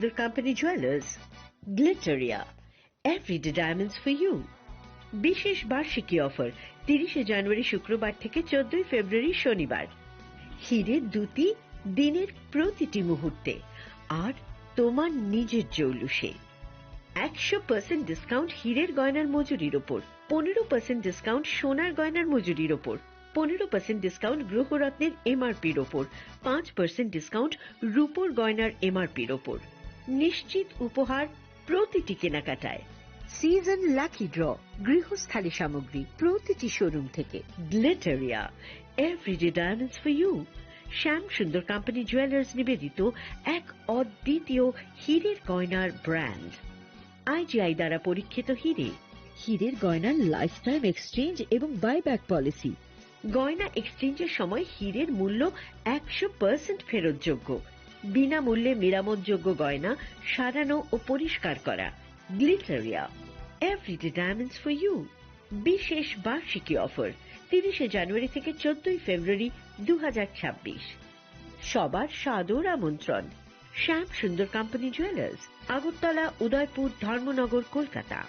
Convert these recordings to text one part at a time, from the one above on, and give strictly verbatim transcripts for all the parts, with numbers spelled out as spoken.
The Company Jewelers, Glitteria, Everyday Diamonds for You। বিশেষ বার্ষিকী অফার, তিরিশে জানুয়ারি শুক্রবার থেকে চোদ্দই ফেব্রুয়ারি শনিবার। হিরে দ্যুতি, দিনের প্রতিটি মুহূর্তে, আর তোমার নিজের জৌলুসে। একশো পার্সেন্ট ডিসকাউন্ট হীরের গয়নার মজুরির ওপর, পনেরো পার্সেন্ট ডিসকাউন্ট সোনার গয়নার মজুরির ওপর, পনেরো পার্সেন্ট ডিসকাউন্ট গ্রহরত্নের এমআরপির ওপর, পাঁচ পার্সেন্ট ডিসকাউন্ট রূপোর গয়নার এমআরপির ওপর। নিশ্চিত উপহার প্রতিটি কেনাকাটায়। সিজন লাকি ড্র, গৃহস্থালী সামগ্রী প্রতিটি শোরুম থেকে। গ্লিটারিয়া, Everyday Diamonds for You। Shyam Sundar company jewellers নিবেদিত এক অদ্বিতীয় হীরের গয়নার ব্র্যান্ড। আইজিআই দ্বারা পরীক্ষিত হিরে। হিরের গয়নার লাইফ টাইম এক্সচেঞ্জ এবং বাইব্যাক পলিসি। গয়না এক্সচেঞ্জের সময় হিরের মূল্য একশো পার্সেন্ট ফেরতযোগ্য। বিনামূল্যে মেরামতযোগ্য গয়না সারানো ও পরিষ্কার করা। গ্লিটারিয়া, Everyday Diamonds for You। বিশেষ বার্ষিকী অফার, তিরিশে জানুয়ারি থেকে চোদ্দই ফেব্রুয়ারি দু হাজার ছাব্বিশ। সবার সাদর আমন্ত্রণ। শ্যাম সুন্দর কোম্পানি জুয়েলার্স, আগরতলা, উদয়পুর, ধর্মনগর, কলকাতা।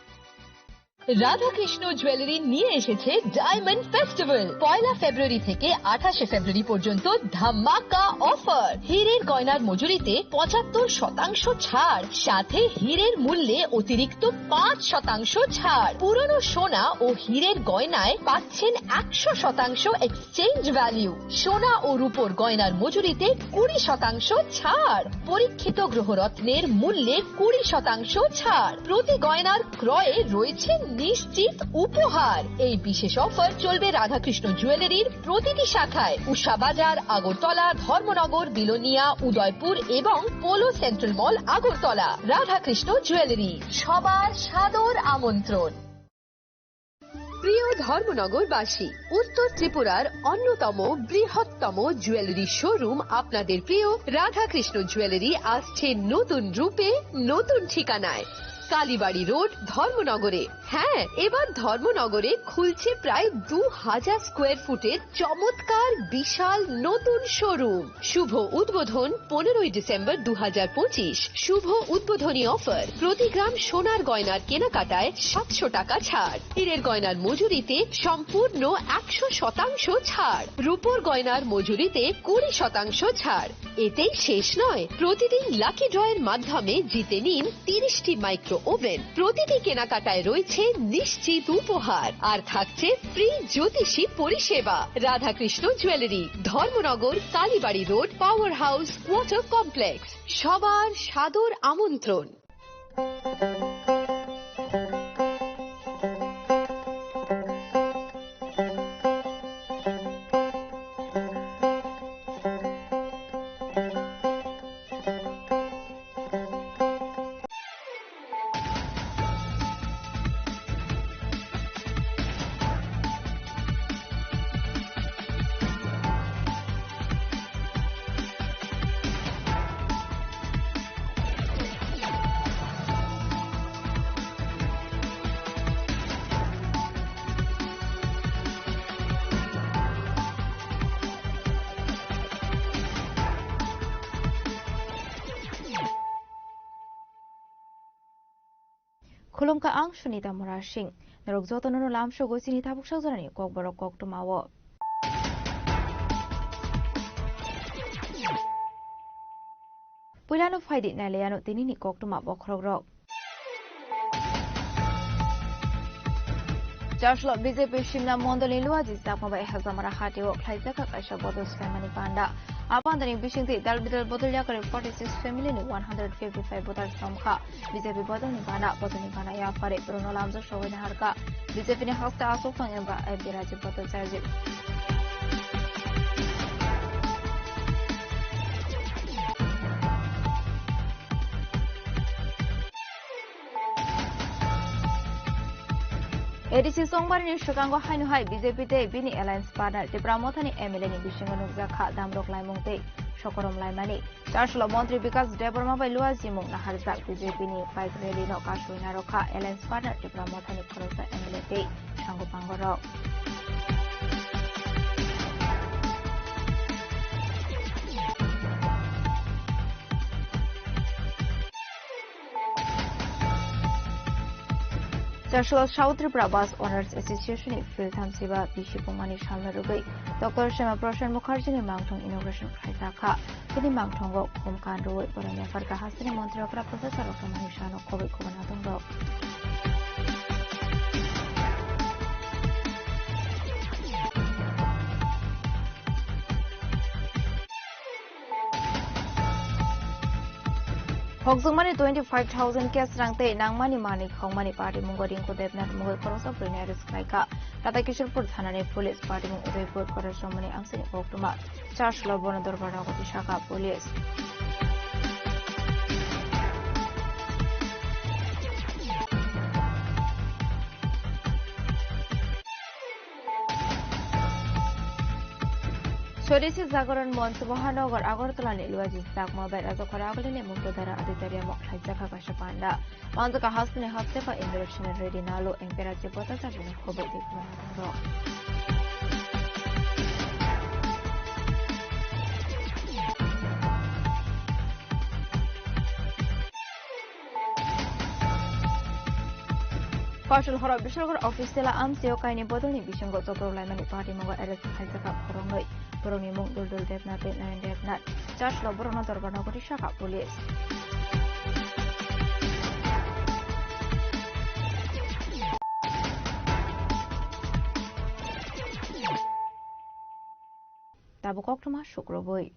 রাধাকৃষ্ণ জুয়েলারি নিয়ে এসেছে ডায়মন্ড ফেস্টিভ্যাল। পয়লা ফেব্রুয়ারি থেকে আঠাশে ফেব্রুয়ারি পর্যন্ত ধামাকা অফার। হীরের গয়নার মজুরিতে পঁচাত্তর শতাংশ ছাড়, সাথে হীরের মূল্যে অতিরিক্ত পাঁচ শতাংশ ছাড়। পুরনো সোনা ও হীরের গয়নায় পাচ্ছেন একশো শতাংশ এক্সচেঞ্জ ভ্যালু। সোনা ও রূপোর গয়নার মজুরিতে কুড়ি শতাংশ ছাড়। পরীক্ষিত গ্রহরত্নের মূল্যে কুড়ি শতাংশ ছাড়। প্রতি গয়নার ক্রয়ে রয়েছে নিশ্চিত উপহার। এই বিশেষ অফার চলবে রাধাকৃষ্ণ জুয়েলারির প্রতিটি শাখায়, উষা বাজার, আগরতলা, ধর্মনগর, বিলোনিয়া, উদয়পুর এবং পোলো সেন্ট্রাল মল, আগরতলা। রাধাকৃষ্ণ জুয়েলারি, সবার সাদর আমন্ত্রণ। প্রিয় ধর্মনগরবাসী, উত্তর ত্রিপুরার অন্যতম বৃহত্তম জুয়েলারি শোরুম আপনাদের প্রিয় রাধাকৃষ্ণ জুয়েলারি আসছে নতুন রূপে, নতুন ঠিকানায়। কালীবাড়ি রোড, ধর্মনগরে। হ্যাঁ, এবার ধর্মনগরে খুলছে প্রায় দু হাজার স্কোয়ার ফুটের চমৎকার বিশাল নতুন শোরুম। শুভ উদ্বোধন পনেরোই ডিসেম্বর দু হাজার পঁচিশ। শুভ উদ্বোধনী অফার, প্রতি গ্রাম সোনার গয়নার কেনাকাটায় সাতশো টাকা ছাড়, হীরের গয়নার মজুরিতে সম্পূর্ণ একশো শতাংশ ছাড়, রূপোর গয়নার মজুরিতে কুড়ি শতাংশ ছাড়। এতেই শেষ নয়, প্রতিদিন লাকি ড্রয়ের মাধ্যমে জিতে নিন তিরিশটি মাইক্রো ওভেন। প্রতিটি কেনাকাটায় রয়েছে নিশ্চিত উপহার, আর থাকছে ফ্রি জ্যোতিষী পরিষেবা। Radhakrishna jewellery, Dharmanagar, Kalibari road, power house, water complex. সবার সাদর আমন্ত্রণ। Khulumkha ang Sunita Murasing. Norok jotono no lamsogo chini tabuk sajorani kokborok koktwmao. Puilano phaidi nailaiano tinini koktwma bokhorokrok. Charchlo B J P Simna Mondolni Luaji Chakma bai Hajamara hatio khlaijak kaisa bodol swlaimani panda. A pandani bisingtwi dal bidal bodol yakarwi forty six family ni one hundred fifty five voters romkha. B J P bodolni gana, bodolni gana yaphare borokno lamjak sogwi naharkha. B J P ni haste aswk thang wngkha M P Rajiv Bhattacharya. A D C Songbarini swkango haino hai B J P tei bini alliance partner Tipra Mothani M L A ni bisingo nukjakha damrok laimung tei sokorom laimani. Charchlo montri Bikas Debbarma bai lua jimung naharjak B J P ni bike rally no kasui narokha alliance partner Tipra Mothani khoroksa M L A tei sango pango rok. Chashla South Tripura Bus Owners Association ni Phil Thamsiba bisi bumani salna rwgwi Doctor Shama Prasad Mukherjee ni mangthong inauguration khlaijak kha. Bini mangthongo khum kan rwui borokni yaphar kahasini montri okra Professor Dr. Manik Saha no khobwi khobwi nadong rok. Hokjwkmani twenty five thousand cash rang tei nangmani manwi khongmani patimung Rinku Debnath mungwi khoroksa bwrwini arrest khlaikha. Tata Kishorpur thanani police patimung Udaipur Korasomani amsini koktwma. Chashla bono dorbar nogo tisakha police. Swadeshi Jagaran Manch Mahanagar Agartala ni Luaji Chakma bai Rajakhora Agulini Mukto Dara Auditorium o khlaijak kha kaisa panda. Manjaka hasteni hasteka Indra Singh Reddy Nalu Emperor Jibota Chakma khoboi di khumani tongro. Kosol horo Bishalgarh office tela amsio kaini bodolni bisingo jobro laimani party mungo arrest khaijak kha khoroknwi. Borokni mung Duldul Debnath tei Nayan Debnath. Chashlo borokno dorbar nogo tisakha police. Tabuk koktwma sukrubui.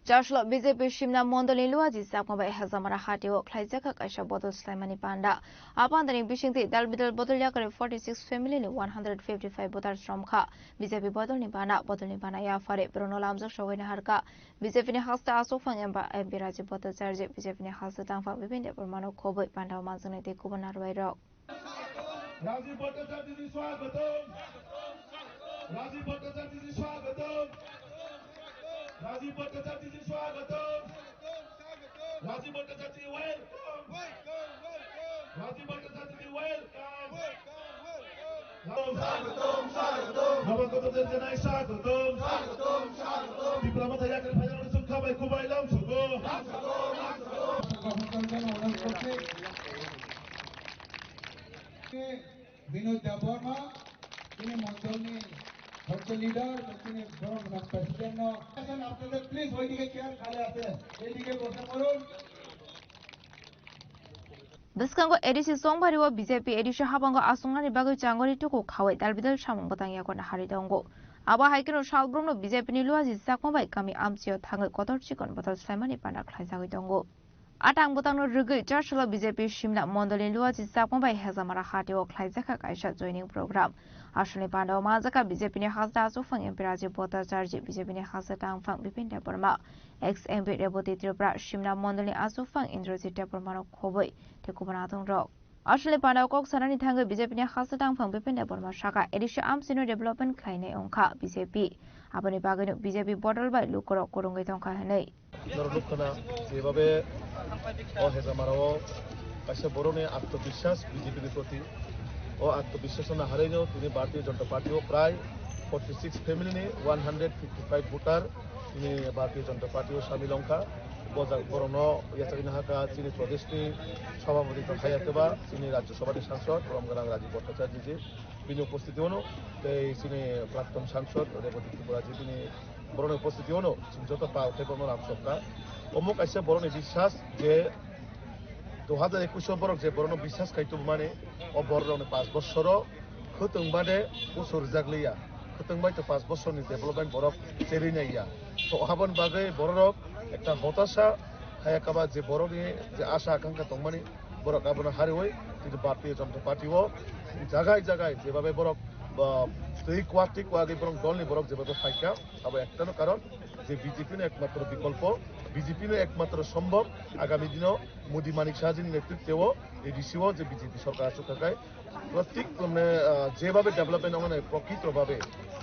Chashlo B J P Simna Mondolni Luaji Chakma bai Hezamara Hatio khlaijak kha kaisa bodol swlaimani panda. A pandani bisingtwi dal bidal bodol yakarwi forty six family ni one hundred fifty five voters romkha. B J P bodolni bana, bodolni bana yaphari borokno lamjak sogwi naharkha. B J P ni hasta aswk phang M P Rajiv Bhattacharya, B J P ni hasta tangphang Bipin Debbarmano khobwi pandao manjaknai tei kubun narwai rok. Rajiv Bhattacharya ji swagatam. Rajiv Bhattacharya ji swagatam. Rajiv Bhattacharya ji swagatam. Rajiv Bhattacharya welcome. Rajiv Bhattacharya welcome. Swagatam, swagatam. Namakoto Denjanai swagatam. Swagatam, swagatam. Tipra Motha yakri phaijaknai sukha bai kubai lamsogo. Binod Debbarma, tini mondolni hokhe leader, tini borok rok president no. Please, ওইদিকে চেয়ার খালি আছে, এইদিকে বসে পড়ুন। Bwskango A D C chongbario B J P A D C habango asongnani bagwi changori tuku khawi dalbidal samung bwtang yago nahari tongo. Abo hai kheno salbrumno B J P ni Luaji Chakma bai kami amchio thangwi kotor chikon bodol swlaimani panda khlaijagwi tongo. A tang bwtangno rwgwi Chashlo B J P Simna Mondolni Luaji Chakma bai Hezamara Hatio khlaijakha kaisa joining program. Aswkni pandao manjakha B J P ni hasta aswkphang M P Rajiv Bhattacharya, B J P ni hasta tangphang Bipin Debbarma, ex M P Rebati Tripura, Simna Mondolni aswkphang Indrajit Debbarmano khobwi tei kubun adongrok. Aswkni pandao kok sanani thangwi B J P ni hasta tangphang Bipin Debbarma sakha, A D C amchino development khlainai wngkha B J P. Aboni bagwino B J P bodol bai lukurok kwrwngwi tongkha hwnwi. Norok nukha na, jebabe o Hezamara o kaisa borokni atmobiswas B J P ni proti. O atmobiswas no naharwi no tini Bharatiya Janata Party o prai forty six family ni one hundred fifty five voter tini Bharatiya Janata Party o samil wngkha. Bo jaga borokno yachakna hakha chini Pradesh ni Sabhapati tong Hayateba, chini Rajya Sabha ni Sangsad, Borom Gwnang Rajiv Bhattacharya ji. Bini upostiti ono tei chini Prakton Sangsad Rebati Tripura ji bini borokni upostiti ono chwng joto pal khe borokno lamsokha. Omo kaisa borokni biswas je dui hajar ekwis o borok je borokno biswas khai tubumani, o borok rokni panch bosoro khwtwng bade usur rijak liya, khwtwng bai to panch bosorni development borok cherwi naiya. To aboni bagwi borok rok ekta hotasa haya kaba je borokni je asha akangkha tongmani, borok abono hariwi tini Bharatiya Janata Party o jagai jagai jebabe borok, ah, twi kwak twi kwagwi borok dolni borok jebabe phaikha, abo ektano karon je B J P no ekmatro bikolpo, B J P no ekmatro sombhob agami dino Modi Manik Saha jini netritwo A D C o je B J P sorkar aswk khakai, prottik mane, ah, jebabe development wngnai, prokito babe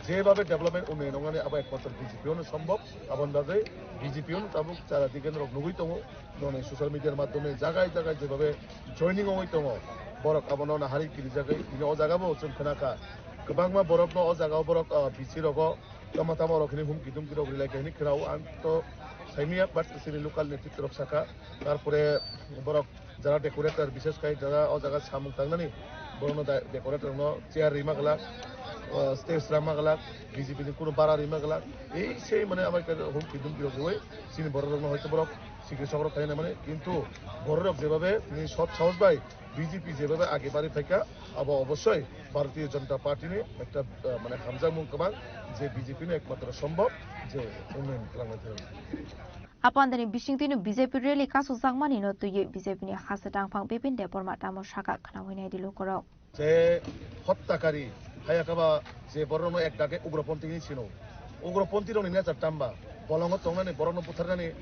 jebabe development unnayon wngnai, abo ekmatro B J P ono sombhob. Aboni bagwi B J P ono tabuk chara digen rok nugwi tongo. Noni social media ni madhyome jagai jagai jebabe joining ongwi tongo, borok abono nahari kirijagwi tini o jaga bo chwng khnakha. Kwbangma borokno o jaga o borok, ah, B C rogo Tamo tamo rok hini humki dumki rok rilai khe hini khwnao ang to saimia, but chini local netritwa rok sakha. Tarpore borok jara decorator, bishes khai jara o jaga samung tangnani, borokno da-, decorator no chair rima glak, o stage rama glak, B J P ni kunu bara rima glak. Ei sei mane amai khe humki dumki rok riwi chini borok rokno hoito borok sikri sokro khaina mane, kintu borok rok jebabe tini sot sahos bai B J P jebabe age bari phaikha, abo obossoi Bharatiya Janata Party ni ekta, ah, mane hamjakmung kwbang je B J P ni ekmatro sombhob je unnayan kwlangna thang. Apandani bisingtwino B J P rally kasujakmani no twiwi B J P ni hasteo tangphang Bipin Debbarma tamo sakha khwnawi naidi lukurok. Je hottakari, hayakaba je borokno ek dage ugroponthi hinwi sino. Ugroponthi rokni nature tamba, bolongo tongnani borokno butharnani,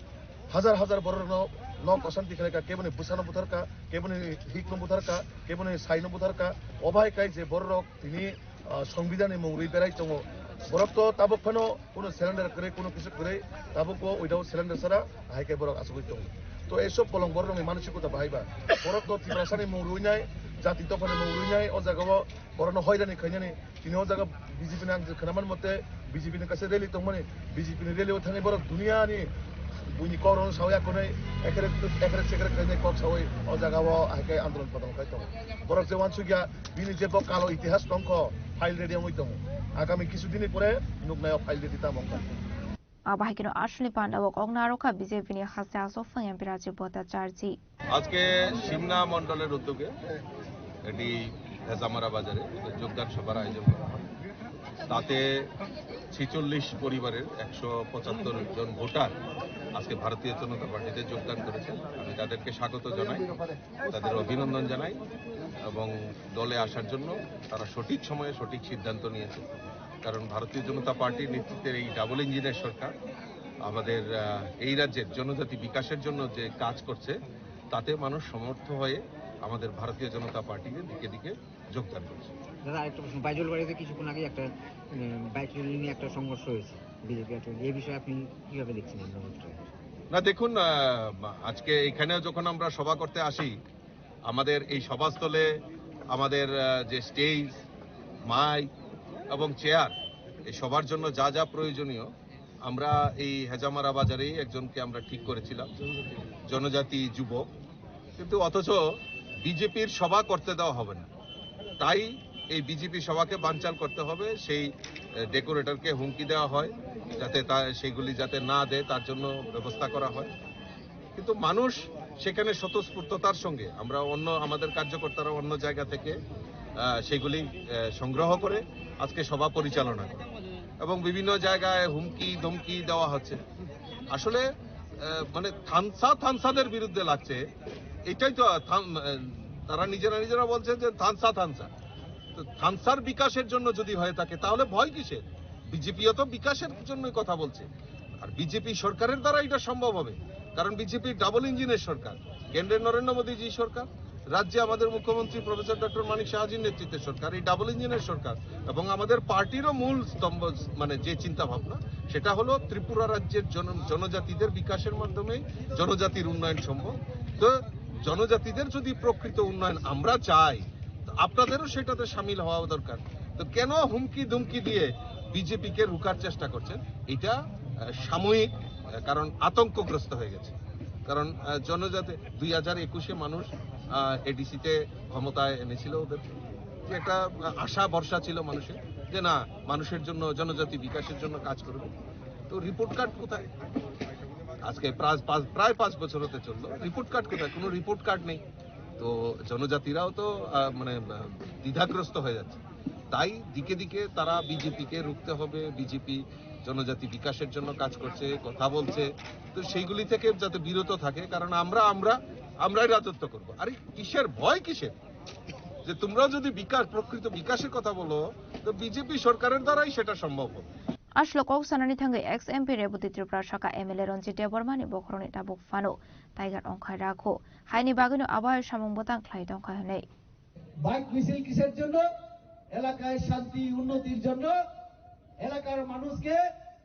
hajar hajar borokno nok osanti khlaika, keboni bwsano butharka, keboni hikno butharka, keboni saino butharka, obo hai kai je borok tini, ah, Songbidanni mung rwi berai tongo. Borok to tabuk phano kuno cylinder kwrwi, kuno kisu kwrwi, tabuk bo without cylinder sara hai khe borok achugwi tongo. To ei sob bolong borok rokni manosikota bahai ba. Borok to Tiprasani mung rwi nai, jati dophani mung rwi nai, o jaga o borokno hoirani khainani. Tini o jaga B J P ni ang khwnaman mote B J P ni kaisa rally tongmani, B J P ni rally o thangwi borok duniani buini kok rokno sawi akonai ekrek ekrek sekrek khainai kok sawi o jaga o hai khe andolon podolon khai tongo. Borok je wansukya bini je bo kalo itihas tongkho file ready wngwi tongo. Agami kisu dini pore nuknai o file ready tamo wngkha. Abo hai kheno aswkni panda o kok narwkha B J P ni haste aswk phang M P Rajiv Bhattacharjee. আজকে সিমনা মণ্ডলের উদ্যোগে এটি হেজামারা বাজারে যোগদান সভার আয়োজন করা হয়। তাতে ছেচল্লিশ পরিবারের একশো পঁচাত্তর জন ভোটার আজকে ভারতীয় জনতা পার্টিতে যোগদান করেছেন। আমি তাদেরকে স্বাগত জানাই, তাদের অভিনন্দন জানাই এবং দলে আসার জন্য তারা সঠিক সময়ে সঠিক সিদ্ধান্ত নিয়েছে। কারণ ভারতীয় জনতা পার্টির নেতৃত্বের এই ডাবল ইঞ্জিনের সরকার আমাদের, আহ, এই রাজ্যের জনজাতি বিকাশের জন্য যে কাজ করছে, তাতে মানুষ সমর্থ হয়ে আমাদের ভারতীয় জনতা পার্টিকে দিকে দিকে যোগদান করছে। দাদা, আরেকটা প্রশ্ন, বাইজুল বাড়িতে কিছুক্ষণ আগে একটা, উম, বাইক র্যালি নিয়ে একটা সংঘর্ষ হয়েছে বিজেপি, এই বিষয়ে আপনি কিভাবে দেখছেন? আপনার মতামত? না, দেখুন, আহ, আজকে এখানে যখন আমরা সভা করতে আসি, আমাদের এই সভাস্থলে আমাদের, আহ, যে স্টেজ, মাইক এবং চেয়ার, এই সবার জন্য যা যা প্রয়োজনীয়, আমরা এই হেজামারা বাজারেই একজনকে আমরা ঠিক করেছিলাম, জনজাতি যুবক, কিন্তু অথচ বিজেপির সভা করতে দেওয়া হবে না। তাই এই বিজেপি সভাকে বানচাল করতে হবে, সেই, আহ, ডেকোরেটরকে হুমকি দেওয়া হয়, যাতে তা, সেগুলি যাতে না দেয়, তার জন্য ব্যবস্থা করা হয়। কিন্তু মানুষ সেখানে স্বতঃস্ফূর্ততার সঙ্গে, আমরা অন্য, আমাদের কার্যকর্তারা অন্য জায়গা থেকে, আহ, সেগুলি, আহ, সংগ্রহ করে আজকে সভা পরিচালনা করে এবং বিভিন্ন জায়গায় হুমকি ধমকি দেওয়া হচ্ছে। আসলে, আহ, মানে থানসা থানসাদের বিরুদ্ধে লাগছে, এটাই তো থান-, আহ, তারা নিজেরা নিজেরা বলছে যে থানসা থানসা। তো থানসার বিকাশের জন্য যদি হয়ে থাকে, তাহলে ভয় কিসের? বিজেপিও তো বিকাশের জন্যই কথা বলছে। আর বিজেপি সরকারের দ্বারা এটা সম্ভব হবে, কারণ বিজেপি ডাবল ইঞ্জিনের সরকার, কেন্দ্রে নরেন্দ্র মোদীজি সরকার, রাজ্যে আমাদের মুখ্যমন্ত্রী প্রফেসর ডক্টর মানিক সাহাজির নেতৃত্বে সরকার, এই ডাবল ইঞ্জিনের সরকার। এবং আমাদের পার্টিরও মূল স্তম্ভ, মানে যে চিন্তা ভাবনা, সেটা হলো ত্রিপুরা রাজ্যের জন-, জনজাতিদের বিকাশের মাধ্যমেই জনজাতির উন্নয়ন সম্ভব। তো জনজাতিদের যদি প্রকৃত উন্নয়ন আমরা চাই, তো আপনাদেরও সেটাতে সামিল হওয়া দরকার। তো কেন হুমকি ধুমকি দিয়ে বিজেপিকে রুখার চেষ্টা করছেন? এটা, আহ, সাময়িক, আহ, কারণ আতঙ্কগ্রস্ত হয়ে গেছে। কারণ, আহ, জনজাতি দুই হাজার একুশে মানুষ, আহ, এডিসিতে ক্ষমতায় এনেছিল ওদের, যে একটা, আহ, আশা ভরসা ছিল মানুষের, যে না, মানুষের জন্য, জনজাতি বিকাশের জন্য কাজ করবে। তো রিপোর্ট কার্ড কোথায়? আজকে প্রায় পাঁচ, প্রায় পাঁচ বছর হতে চললো, রিপোর্ট কার্ড কোথায়? কোনো রিপোর্ট কার্ড নেই। তো জনজাতিরাও তো, আহ, মানে, আহ, দ্বিধাগ্রস্ত হয়ে যাচ্ছে। তাই দিকে দিকে তারা বিজেপিকে রুখতে হবে, বিজেপি জনজাতি বিকাশের জন্য কাজ করছে, কথা বলছে, তো সেইগুলি থেকে যাতে বিরত থাকে, কারণ আমরা, আমরা, আমরাই রাজত্ব করব। আরে কিসের ভয়, কিসের? যে তোমরা যদি বিকাশ, প্রকৃত বিকাশের কথা বলো, তো বিজেপি সরকারের দ্বারাই সেটা সম্ভব হবে। Aswk kok sanani thangwi ex M P Reboti Tripura saka M L A Ranjit Debbarma ni bokhorokni tabuk phano Tiger ongkhai rakho. Haini bagwino abo hai samung bwtang khlai tongkha hwnwi. Bike মিছিল কিসের জন্য? এলাকায় শান্তি উন্নতির জন্য। এলাকার মানুষকে,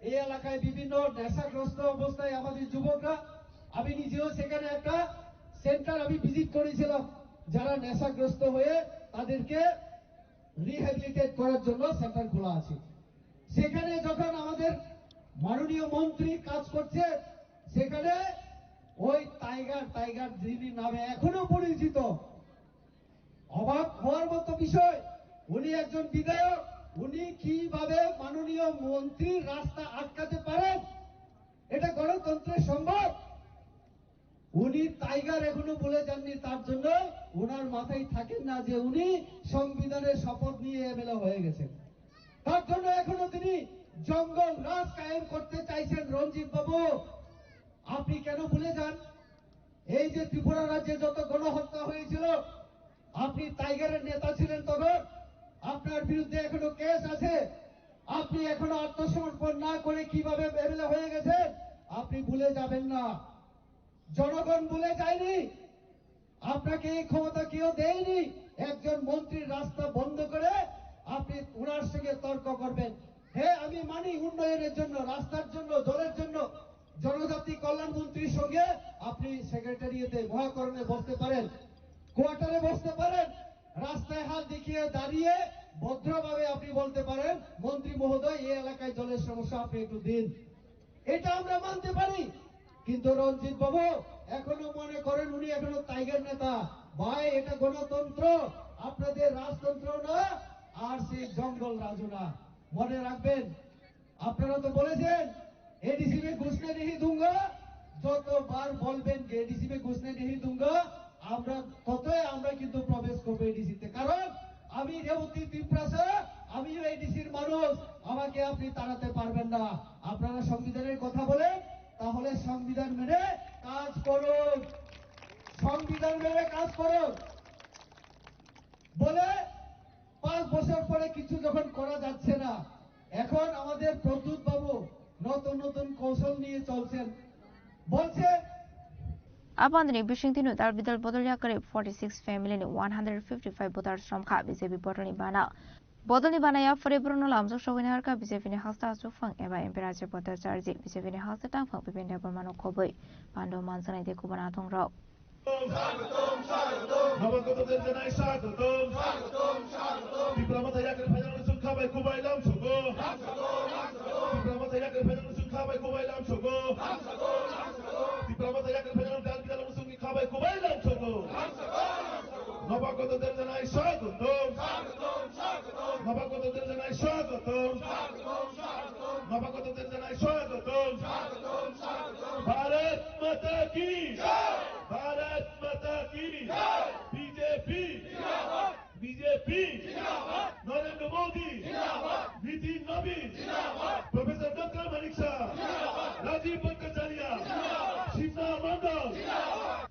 এই এলাকায় বিভিন্ন নেশাগ্রস্ত অবস্থায় আমাদের যুবকরা, আমি নিজেও সেখানে একটা সেন্টার আমি ভিজিট করেছিলাম, যারা নেশাগ্রস্ত হয়ে তাদেরকে রিহ্যাবিলিটেট করার জন্য সেন্টার খোলা আছে। সেখানে যখন আমাদের মাননীয় মন্ত্রী কাজ করছে, সেখানে ওই টাইগার, টাইগার যিনি নামে এখনো পরিচিত, অবাক হওয়ার মতো বিষয়, উনি একজন বিধায়ক, উনি কিভাবে মাননীয় মন্ত্রীর রাস্তা আটকাতে পারেন? এটা গণতন্ত্রের সম্ভব? উনি টাইগার এখনো ভুলে যাননি, তার জন্য ওনার মাথায় থাকেন না যে উনি সংবিধানের শপথ নিয়ে এমএলএ হয়ে গেছেন। তার জন্য এখনো তিনি জঙ্গল রাজ কায়েম করতে চাইছেন। রঞ্জিত বাবু, আপনি কেন ভুলে যান? এই যে ত্রিপুরা রাজ্যে যত গণহত্যা হয়েছিল, আপনি টাইগারের নেতা ছিলেন তখন, আপনার বিরুদ্ধে এখনো কেস আছে। আপনি এখনো আত্মসমর্পণ না করে কিভাবে এমএলএ হয়ে গেছেন, আপনি ভুলে যাবেন না। জনগণ ভুলে যায়নি, আপনাকে এই ক্ষমতা কেউ দেয়নি। একজন মন্ত্রীর রাস্তা বন্ধ করে আপনি ওনার সঙ্গে তর্ক করবেন। হ্যাঁ, আমি মানি উন্নয়নের জন্য, রাস্তার জন্য, জলের জন্য জনজাতি কল্যাণ মন্ত্রীর সঙ্গে আপনি সেক্রেটারিয়েটে মহাকরণে বসতে পারেন, কোয়ার্টারে বসতে পারেন, রাস্তায় হাত দেখিয়ে দাঁড়িয়ে ভদ্রভাবে আপনি বলতে পারেন, "মন্ত্রী মহোদয়, এই এলাকায় জলের সমস্যা, আপনি একটু দিন।" এটা আমরা মানতে পারি, কিন্তু রঞ্জিত বাবু এখনো মনে করেন উনি এখনো টাইগার নেতা। ভাই, এটা গণতন্ত্র, আপনাদের রাজতন্ত্র না, আর সেই জঙ্গল রাজও না। মনে রাখবেন, আপনারা তো বলেছেন, "এডিসি মে ঘুসনে নেহি দুঙ্গা।" যতবার বলবেন যে "এডিসি মে ঘুসনে নেহি দুঙ্গা", আমরা ততই আমরা কিন্তু প্রবেশ করবো এডিসিতে। কারণ আমি রেবতী তিপ্রাসা, আমিও এডিসির মানুষ, আমাকে আপনি তাড়াতে পারবেন না। আপনারা সংবিধানের কথা বলেন, তাহলে সংবিধান মেনে কাজ করুন, সংবিধান মেনে কাজ করুন। বলে পাঁচ বছর পরে কিছু যখন করা যাচ্ছে না, এখন আমাদের প্রদ্যুৎ বাবু নতুন নতুন কৌশল নিয়ে চলছেন, বলছে। Abandini bising tino dal bidal bodol yakari forty six family ni one hundred fifty five voters romkha B J P bodol ni bana. Bodol ni bana ya fore borno lamjok sogwi narka B J P ni hasta asuk phang eba M P Rajya Bhattacharya, B J P ni hasta tang phang Bipin Debbarma no khobwi pando manjanai de kubana thongrok. স্বাগতম, স্বাগতম। নবাগতদের জানাই স্বাগতম। স্বাগতম, স্বাগতম। ত্রিপুরা মথা ইয়াকের ফাইনাল সুখা বাই কুবাই লাম সুগো। ত্রিপুরা মথা ইয়াকের ফাইনাল সুখা বাই কুবাই লাম সুগো। ত্রিপুরা মথা ইয়াকের ফাইনাল ডাল বিদাল সুখি খাবাই কুবাই লাম সুগো। নবাগতদের জানাই স্বাগতম। স্বাগতম, স্বাগতম। নবাগতদের জানাই স্বাগতম। স্বাগতম, স্বাগতম। নবাগতদের জানাই স্বাগতম। স্বাগতম, স্বাগতম। ভারত মাতা কি জয়। ভারত মাতা কি জয়। বিজেপি জিন্দাবাদ। বিজেপি জিন্দাবাদ। নরেন্দ্র মোদী জিন্দাবাদ। নীতিন নবীন জিন্দাবাদ। প্রফেসর ডক্টর মানিক শাহ জিন্দাবাদ। রাজীব ভট্টাচার্য জিন্দাবাদ। শিবনা মণ্ডল জিন্দাবাদ।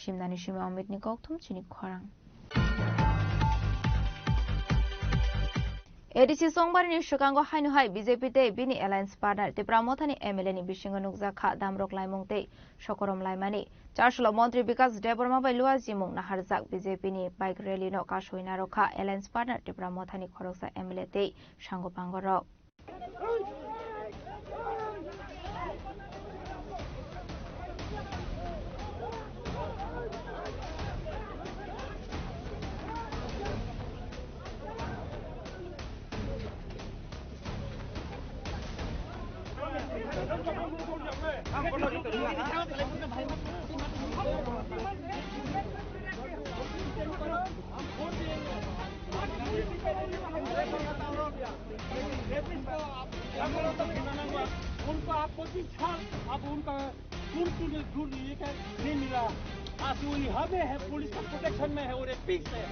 Simnani simi Amit ni kokthum chini khorang. A D C Songbari ni swkango haino hai B J P tei bini alliance partner Tipra Motha ni M L A ni bisingo nukjak kha damrok laimung tei sokorom laimani. Charsulo Montri Bikas Debbarma bai luajimung naharjak B J P ni bike rally no kasui narwk kha alliance partner Tipra Motha ni khoroksa M L A tei sango pango rok. उनको आप पच्चीस साल, अब उनका सुन सुन ढूंढ लिए क्या नहीं मिला। आज वो यहाँ में है, पुलिस का प्रोटेक्शन में है और एक पीस है।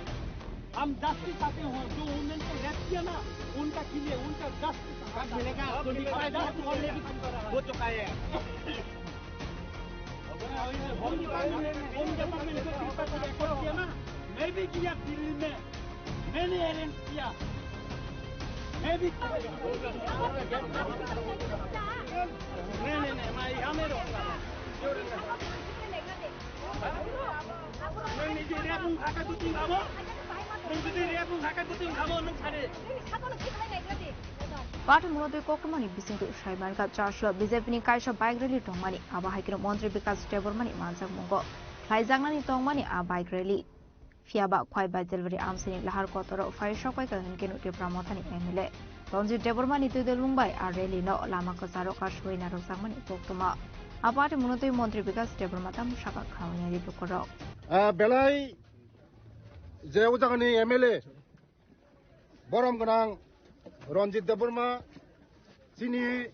हम जस्टिस चाहते हैं, जो वुमेन को रेप किया ना, उनका के लिए, उनका जस्टिस मिलेगा। ट्वेंटी फाइव ईयर्स ऑलरेडी हो चुका है। होम डिपार्टमेंट, होम डिपार्टमेंट को कितना रिकॉर्ड किया ना, मैं भी किया दिल्ली में, मैंने अरेंज किया, मैं भी। नहीं, नहीं, नहीं, मैं यहाँ में रहूँगा। मैं নিজে রেপ উং থাকা দুদিন খাবো, मैं নিজে রেপ উং থাকা দুদিন খাবো, অন্য ছাড়ে। Pathumno tei kokrumani bisingtwi sai mankha, Charsulo B J P ni kaisa bike rally tongmani, abo hai kheno Montri Bikas Debbarmani manjakmungo khlaijaknani tongmani a bike rally. Phiyaba Khwai Baijalbari amchaini lahar kotoro phai sokpaikha hinkhe Tipra Mothani M L A Ranjit Debbarma ni twi dwlwng bai a rally no lama kwcharo kasui narwkjakmani koktwma. A party mwnotwi Montri Bikas Debbarma tamo sakha khawinani lukurok. Ah, belai je o jagani M L A borom gwnang Ranjit Debbarma chini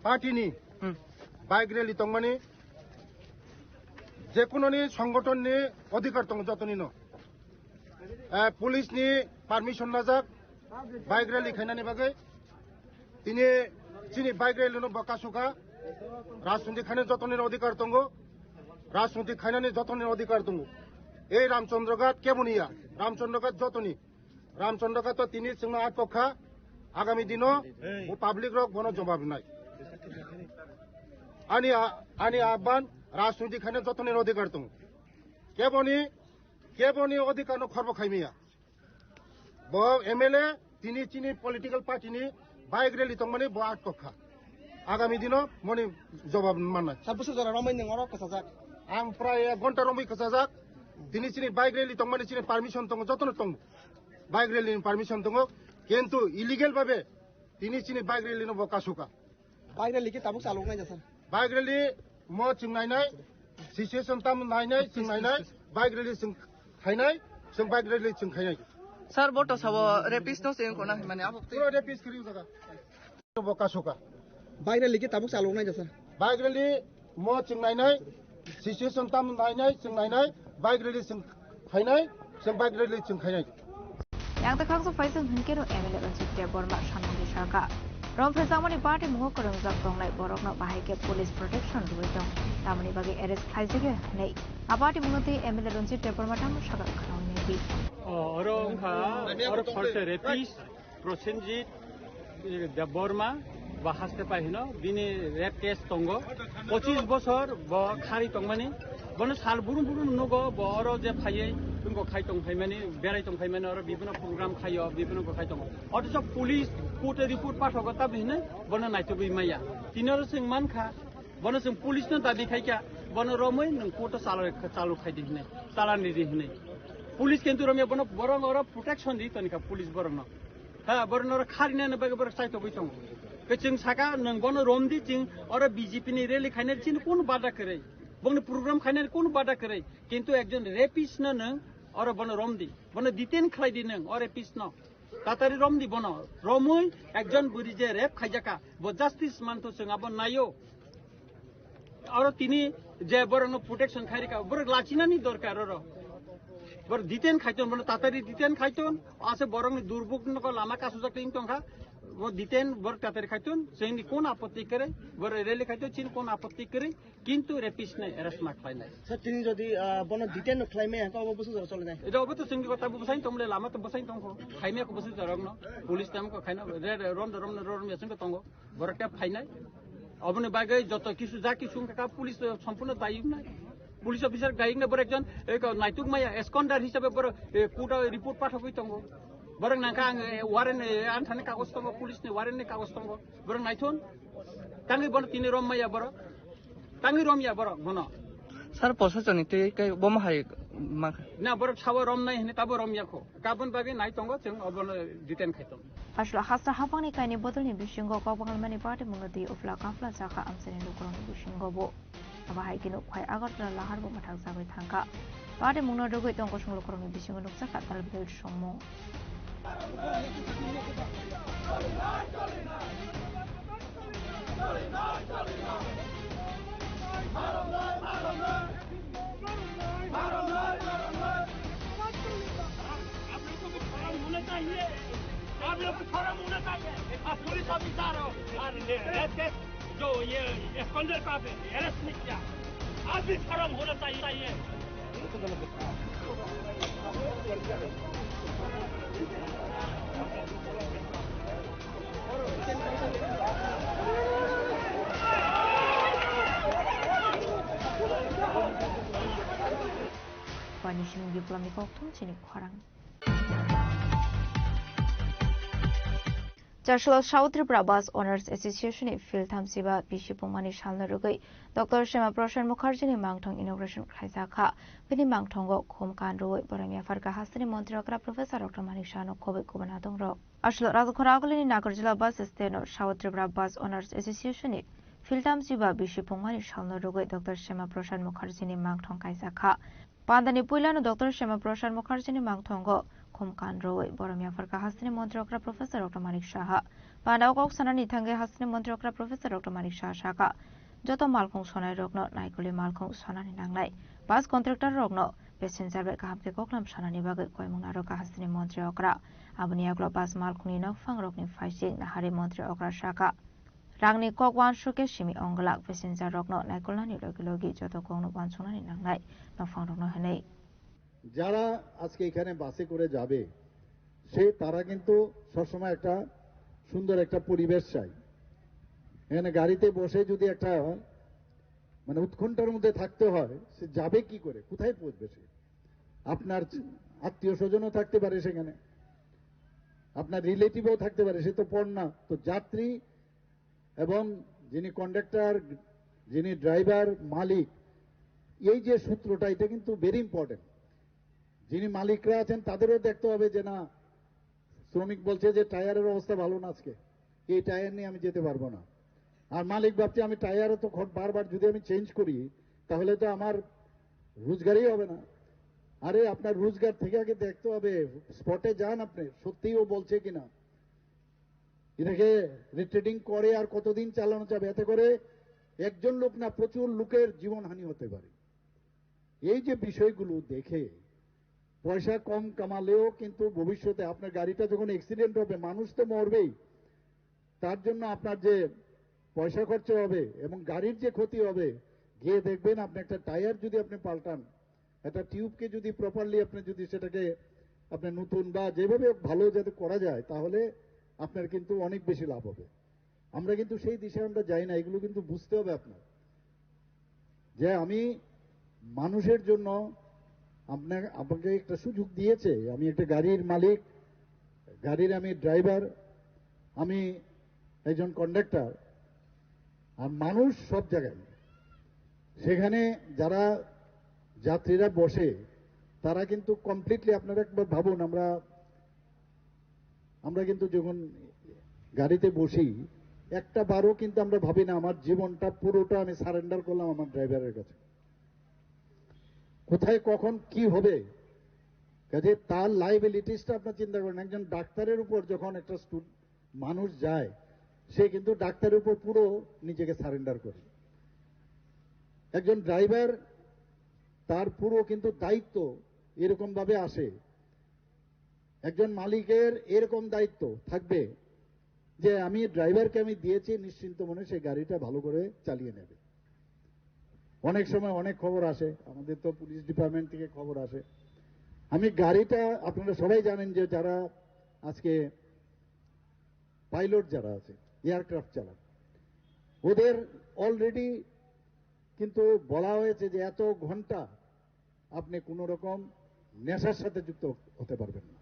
party ni Hmm. bike rally tongmani jekunoni songgothon ni odhikar tongo jotoni no. Eh, police ni permission najak bike rally khainani bagwi. Tini chini bike rally no bo kasukha. Rajniti khaina jotoni odhikar tongo. Rajniti khainani jotoni odhikar tongo. Ei Ramchandra Ghat keboni ya? Ramchandra Ghat jotoni. Ramchandra Ghat to tini chwngno atkokha. Agami dino bo public rok bono jobab rinai. Ani a-, ani ahban Rajniti khaina jotoni odhikar tongo. Keboni, keboni odhikar no khorbo khaimiya. Bo M L A tini chini political party ni bike rally tongmani bo atkokha. Agami dino moni jobab mannai. Sir, bwswk jora romwi nwng oro kwchajak? Ang prai ek ghonta romwi kwchajak. Tini chini bike rally tongmani chini permission tongo, jotono tongo. Bike rally ni permission tongo. Kintu illegal babe tini chini bike rally no bo kasukha. Bike rally khe tabuk chaloknai jasa? Bike rally mo chwng nainai, situation tam nainai, chwng nainai, bike rally chwng khainai, chwng bike rally chwng khainai. Sir, bo to sabo rapist no se wngkho na hwnmani abo twi. Pura rapist kwrwi jaga. Bo kasukha. Bike rally khe tabuk chaloknai jasa? Bike rally mo chwng nainai, situation tam nainai, chwng nainai, bike rally chwng khainai, chwng bike rally chwng khainai. Yang ta khaksa phaising hinkhe no M L A Ranjit Debbarma samung di saka. Rom phrwjakmani party mungo kwrwngjak tongnai borokno bahai khe police protection rwui tong. Tamoni bagwi arrest khlaijagya hwnwi. A party mungno twi M L A Ranjit Debbarma tamo saka khwnaui naiwi. O, oro wngkha, oro khorsa rapist. Prosenjit, eh, Debbarma, ba haste pai hino, bini rape case tongo. Pochis bosor bo khari tongmani. Bono sal burum burum nugo, bo oro je phaiwi, wngkho khai tong phaimani, berai tong phaimani, oro bibino program khaio, bibino bo khai tongo. Othocho police court-o report pathogo, tabhi hino, bono naitugwi maya. Tini oro chwng mankha, bono chwng police no dabi khaikha, bono romwi nwng court-o chalo, chalo khaidi hinwi, chalani di hinwi. Police kintu romya bono borok oro protection di tonikha police borokno. Ha, borok norok kharinani bagwi borok chaitogwi tongo. Ke chwng saka, nwng bono romdi, chwng oro B J P ni rally khainani chini kunu bada kwrwi. Bongni program khainani kunu bada kwrwi. Kintu ekjon rapist no nwng oro bono romdi. Bono detain khlaidi nwng, o rapist no. Tatari romdi bono. Romwi ekjon bwrwi je rape khaijaka, bo justice mantho chwng abo naio. Oro tini je borokno protection khairika, borok lachinani dorkar oro. Borok detain khaiton, bono tatari detain khaiton, ase borokni durbuk no lama kasujak twi tongkha, bo detain borok tatari khaiton, chini kon apotti kwrwi, borok rally khaiton, chini kon apotti kwrwi, kintu rapist nai arrest ma khlainai. Sir, tini jodi, ah, bono detain no khlaimaya, hwnkhe obo bwswk jora cholinai? Eto obo to chwngni kota bo bwsai tongmole, lama to bwsai tongkho, khaimaya kho bwswk jorokno, police tamo kho khaina, re, re, rom, rom, rom, rom, chwngkhe tongo. Borok tei phainai. Oboni bagwi joto kisu ja kisu wngkha kha, police, eh, sompurno dayok nai. Police officer dayok nai, borok ekjon, eh, naituk maya, absconder hisabe borok, eh, court o report pathogwi tongo. Borok nangkha ang, eh, warrant, eh, anthani kagoj tongo, police ni warrant ni kagoj tongo. Borok naithon. Tangwi bono tini rom maya borok. Tangwi rom ya borok bono. Sir, posachoni twi kai bomo hai ma. Na, borok sawa rom nai hini tabo rom ya kho. Kabon bagwi nai tongo, chwng obono detain khai tongo. Aswk hasta hapangni kaini bodolni bisingo kokbanglamani party mungno twi uphla kaphla chakha amchaini lukurokni bisingo bo. Abo hai kheno khwai Agartala lahar bo mwthakjagwi thangkha. Party mungno rwgwi tong kosong lukurokni bisingo nukjakha talbidal somung. आप लोग को भी शर्म होना चाहिए, आप लोग को शर्म होना चाहिए। आप पुलिस ऑफिसर हो और ये रेप केस जो ये स्कॉन्डल का आपने अरेस्ट नहीं किया, आप भी शर्म होना चाहिए। Pani simi biplomni kokthum chini khorang. Chaslo South Tripura Bus Owners Association ni field thamsiba bisi pungmani salno rwgwi Doctor Shama Prasad Mukherjee ni mangthong inauguration khlaijak kha. Bini mangthongo khum kan rwui borom yapharkha hasteni montri okra Professor Doctor Manik Saha no khobwi kubun adongrok. Aslo Rajakhora Agulini Nagarjula Bus Stand o South Tripura Bus Owners Association ni field thamsiba bisi pungmani salno rwgwi Doctor Shama Prasad Mukherjee ni mangthong kaijak kha. Pandani puilano Doctor Shama Prasad Mukherjee ni mangthongo khum kan rwui borom yapharkha hasteni montri okra Professor Doctor Manik Saha. Panda o kok sanani thangwi hasteni montri okra Professor Doctor Manik Saha sakha, joto malkhung sonai rokno naikoli malkhung sonani nangnai. Bus contractor rokno passenger bai kaham khe koklam sanani bagwi koimung narwkha hasteni montri okra. Aboni yagulo bus malkhungni nokphang rokni phaising nahari montri okra sakha. Rangni kok uansuk khe simi ongglak passenger rokno naikolnani logi logi joto kokno uansuknani nangnai nokphang rokno hinwi. যারা আজকে এখানে বাসে করে যাবে, সে তারা কিন্তু সবসময় একটা সুন্দর একটা পরিবেশ চায়। এখানে গাড়িতে বসে যদি একটা মানে উৎকণ্ঠার মধ্যে থাকতে হয়, সে যাবে কি করে, কোথায় পৌঁছবে সে? আপনার আত্মীয় স্বজনও থাকতে পারে সেখানে, আপনার রিলেটিভও থাকতে পারে, সে তো পর না। তো যাত্রী এবং যিনি কন্ডাক্টর, যিনি ড্রাইভার, মালিক, এই যে সূত্রটা, এটা কিন্তু ভেরি ইম্পর্টেন্ট। যিনি মালিকরা আছেন, তাদেরও দেখতে হবে যে না, শ্রমিক বলছে যে টায়ারের অবস্থা ভালো না আজকে, এই টায়ার নিয়ে আমি যেতে পারবো না। আর মালিক ভাবছে, আমি টায়ার তো ঘট-, বারবার যদি আমি চেঞ্জ করি, তাহলে তো আমার রোজগারই হবে না। আরে, আপনার রোজগার থেকে আগে দেখতে হবে, স্পটে যান আপনি, সত্যিই ও বলছে কিনা। এটাকে রিট্রেডিং করে আর কতদিন চালানো যাবে? এতে করে একজন লোক না, প্রচুর লোকের জীবনহানি হতে পারে। এই যে বিষয়গুলো দেখে পয়সা কম কামালেও কিন্তু ভবিষ্যতে আপনার গাড়িটা যখন অ্যাক্সিডেন্ট হবে, মানুষ তো মরবেই, তার জন্য আপনার যে পয়সা খরচা হবে এবং গাড়ির যে ক্ষতি হবে, গিয়ে দেখবেন আপনি একটা টায়ার যদি আপনি পাল্টান, একটা টিউবকে যদি প্রপারলি আপনি যদি সেটাকে আপনি নতুন বা যেভাবে হোক ভালো যাতে করা যায়, তাহলে আপনার কিন্তু অনেক বেশি লাভ হবে। আমরা কিন্তু সেই দিশায় আমরা যাই না, এগুলো কিন্তু বুঝতে হবে আপনার। যে আমি মানুষের জন্য আপনার, আমাকে একটা সুযোগ দিয়েছে, আমি একটা গাড়ির মালিক, গাড়ির আমি ড্রাইভার, আমি একজন কন্ডাক্টর, আর মানুষ সব জায়গায়। সেখানে যারা যাত্রীরা বসে, তারা কিন্তু কমপ্লিটলি, আপনারা একবার ভাবুন, আমরা, আমরা কিন্তু যখন গাড়িতে বসি, একটা বারও কিন্তু আমরা ভাবি না আমার জীবনটা পুরোটা আমি সারেন্ডার করলাম আমার ড্রাইভারের কাছে। কোথায় কখন কি হবে, কাজে তার লাইবিলিটিসটা আপনার চিন্তা করেন। একজন ডাক্তারের উপর যখন একটা স্টু-, মানুষ যায়, সে কিন্তু ডাক্তারের উপর পুরো নিজেকে সারেন্ডার করে। একজন ড্রাইভার, তার পুরো কিন্তু দায়িত্ব এরকম ভাবে আসে। একজন মালিকের এরকম দায়িত্ব থাকবে যে আমি ড্রাইভারকে আমি দিয়েছি, নিশ্চিন্ত মনে সে গাড়িটা ভালো করে চালিয়ে নেবে। অনেক সময় অনেক খবর আসে, আমাদের তো পুলিশ ডিপার্টমেন্ট থেকে খবর আসে। আমি গাড়িটা, আপনারা সবাই জানেন যে যারা আজকে পাইলট যারা আছে, এয়ারক্রাফট চালান, ওদের অলরেডি কিন্তু বলা হয়েছে যে এত ঘন্টা আপনি কোনো রকম নেশার সাথে যুক্ত হতে পারবেন না,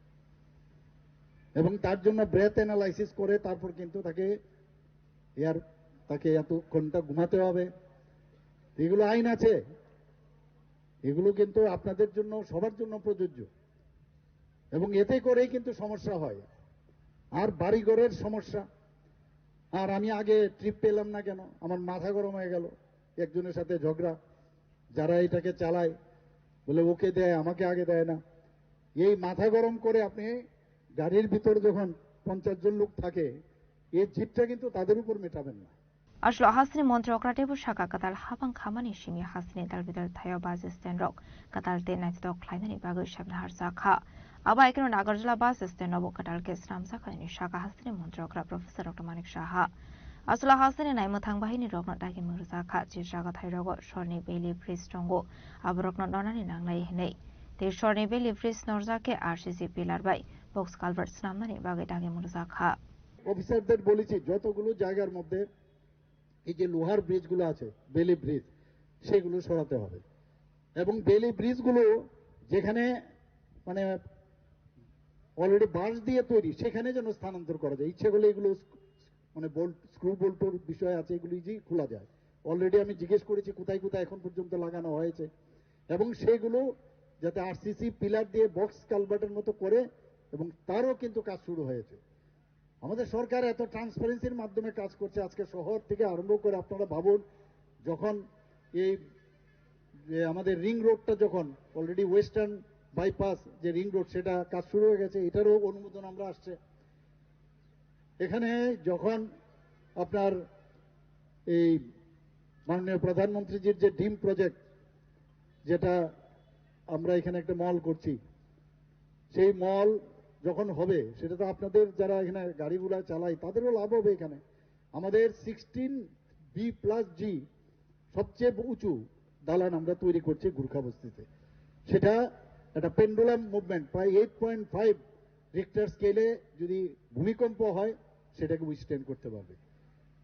এবং তার জন্য ব্রেথ অ্যানালাইসিস করে তারপর কিন্তু তাকে এয়ার, তাকে এত ঘন্টা ঘুমাতে হবে। এগুলো আইন আছে, এগুলো কিন্তু আপনাদের জন্য, সবার জন্য প্রযোজ্য, এবং এতে করেই কিন্তু সমস্যা হয়। আর বাড়িঘরের সমস্যা, আর আমি আগে ট্রিপ পেলাম না কেন, আমার মাথা গরম হয়ে গেল, একজনের সাথে ঝগড়া, যারা এটাকে চালায় বলে ওকে দেয়, আমাকে আগে দেয় না। এই মাথা গরম করে আপনি গাড়ির ভিতরে যখন পঞ্চাশ জন লোক থাকে, এই জিদটা কিন্তু তাদের উপর মেটাবেন না। Aslo hasteni montri okra teibo saka kwtal habang khamani simi hasteni dalbidal thaio bus stand rok kwtal tei naithotok khlainani bagwi sabna harjakha. Abo hai kheno Nagarjula bus stand nobo kwtal khe swnamjakha hwnwi saka hasteni montri okra Professor Doctor Manik Saha. Aslo hasteni naimwthang bahini rokno dagi mwrwjakha, je jaga thai rogo sorni beli bridge tongo, aborokno nonani nangnai hwnwi. Tei sorni beli bridge norjak khe R C C pillar bai box culvert swnamnani bagwi dagi mwrwjakha. অফিসারদের বলেছি, যতগুলো জায়গার মধ্যে এই যে লোহার ব্রিজগুলো আছে, বেলি ব্রিজ, সেগুলো সরাতে হবে। এবং বেলি ব্রিজগুলো যেখানে মানে অলরেডি বাঁশ দিয়ে তৈরি, সেখানে যেন স্থানান্তর করা যায়। ইচ্ছে করলে এগুলো স্ক-, মানে বোল্ট, স্ক্রু বোল্টর বিষয় আছে, এগুলো ইজিলি খোলা যায়। অলরেডি আমি জিজ্ঞেস করেছি কোথায় কোথায় এখন পর্যন্ত লাগানো হয়েছে, এবং সেগুলো যাতে আরসিসি পিলার দিয়ে বক্স কালভার্টের মতো করে, এবং তারও কিন্তু কাজ শুরু হয়েছে। আমাদের সরকার এত ট্রান্সপারেন্সির মাধ্যমে কাজ করছে। আজকে শহর থেকে আরম্ভ করে আপনারা ভাবুন, যখন এই যে আমাদের রিং রোডটা যখন অলরেডি ওয়েস্টার্ন বাইপাস যে রিং রোড, সেটা কাজ শুরু হয়ে গেছে, এটারও অনুমোদন আমরা আসছে। এখানে যখন আপনার এই মাননীয় প্রধানমন্ত্রীজির যে ডিম প্রজেক্ট, যেটা আমরা এখানে একটা মল করছি, সেই মল যখন হবে, সেটা তো আপনাদের যারা এখানে গাড়িগুলা চালাই, তাদেরও লাভ হবে। এখানে আমাদের সিক্সটিন বি প্লাস জি সবচেয়ে উঁচু দালান আমরা তৈরি করছি গুর্খা বস্তিতে। সেটা একটা পেন্ডুলাম মুভমেন্ট, প্রায় এইট পয়েন্ট ফাইভ রিক্টার স্কেলে যদি ভূমিকম্প হয়, সেটাকে উইথস্ট্যান্ড করতে পারবে।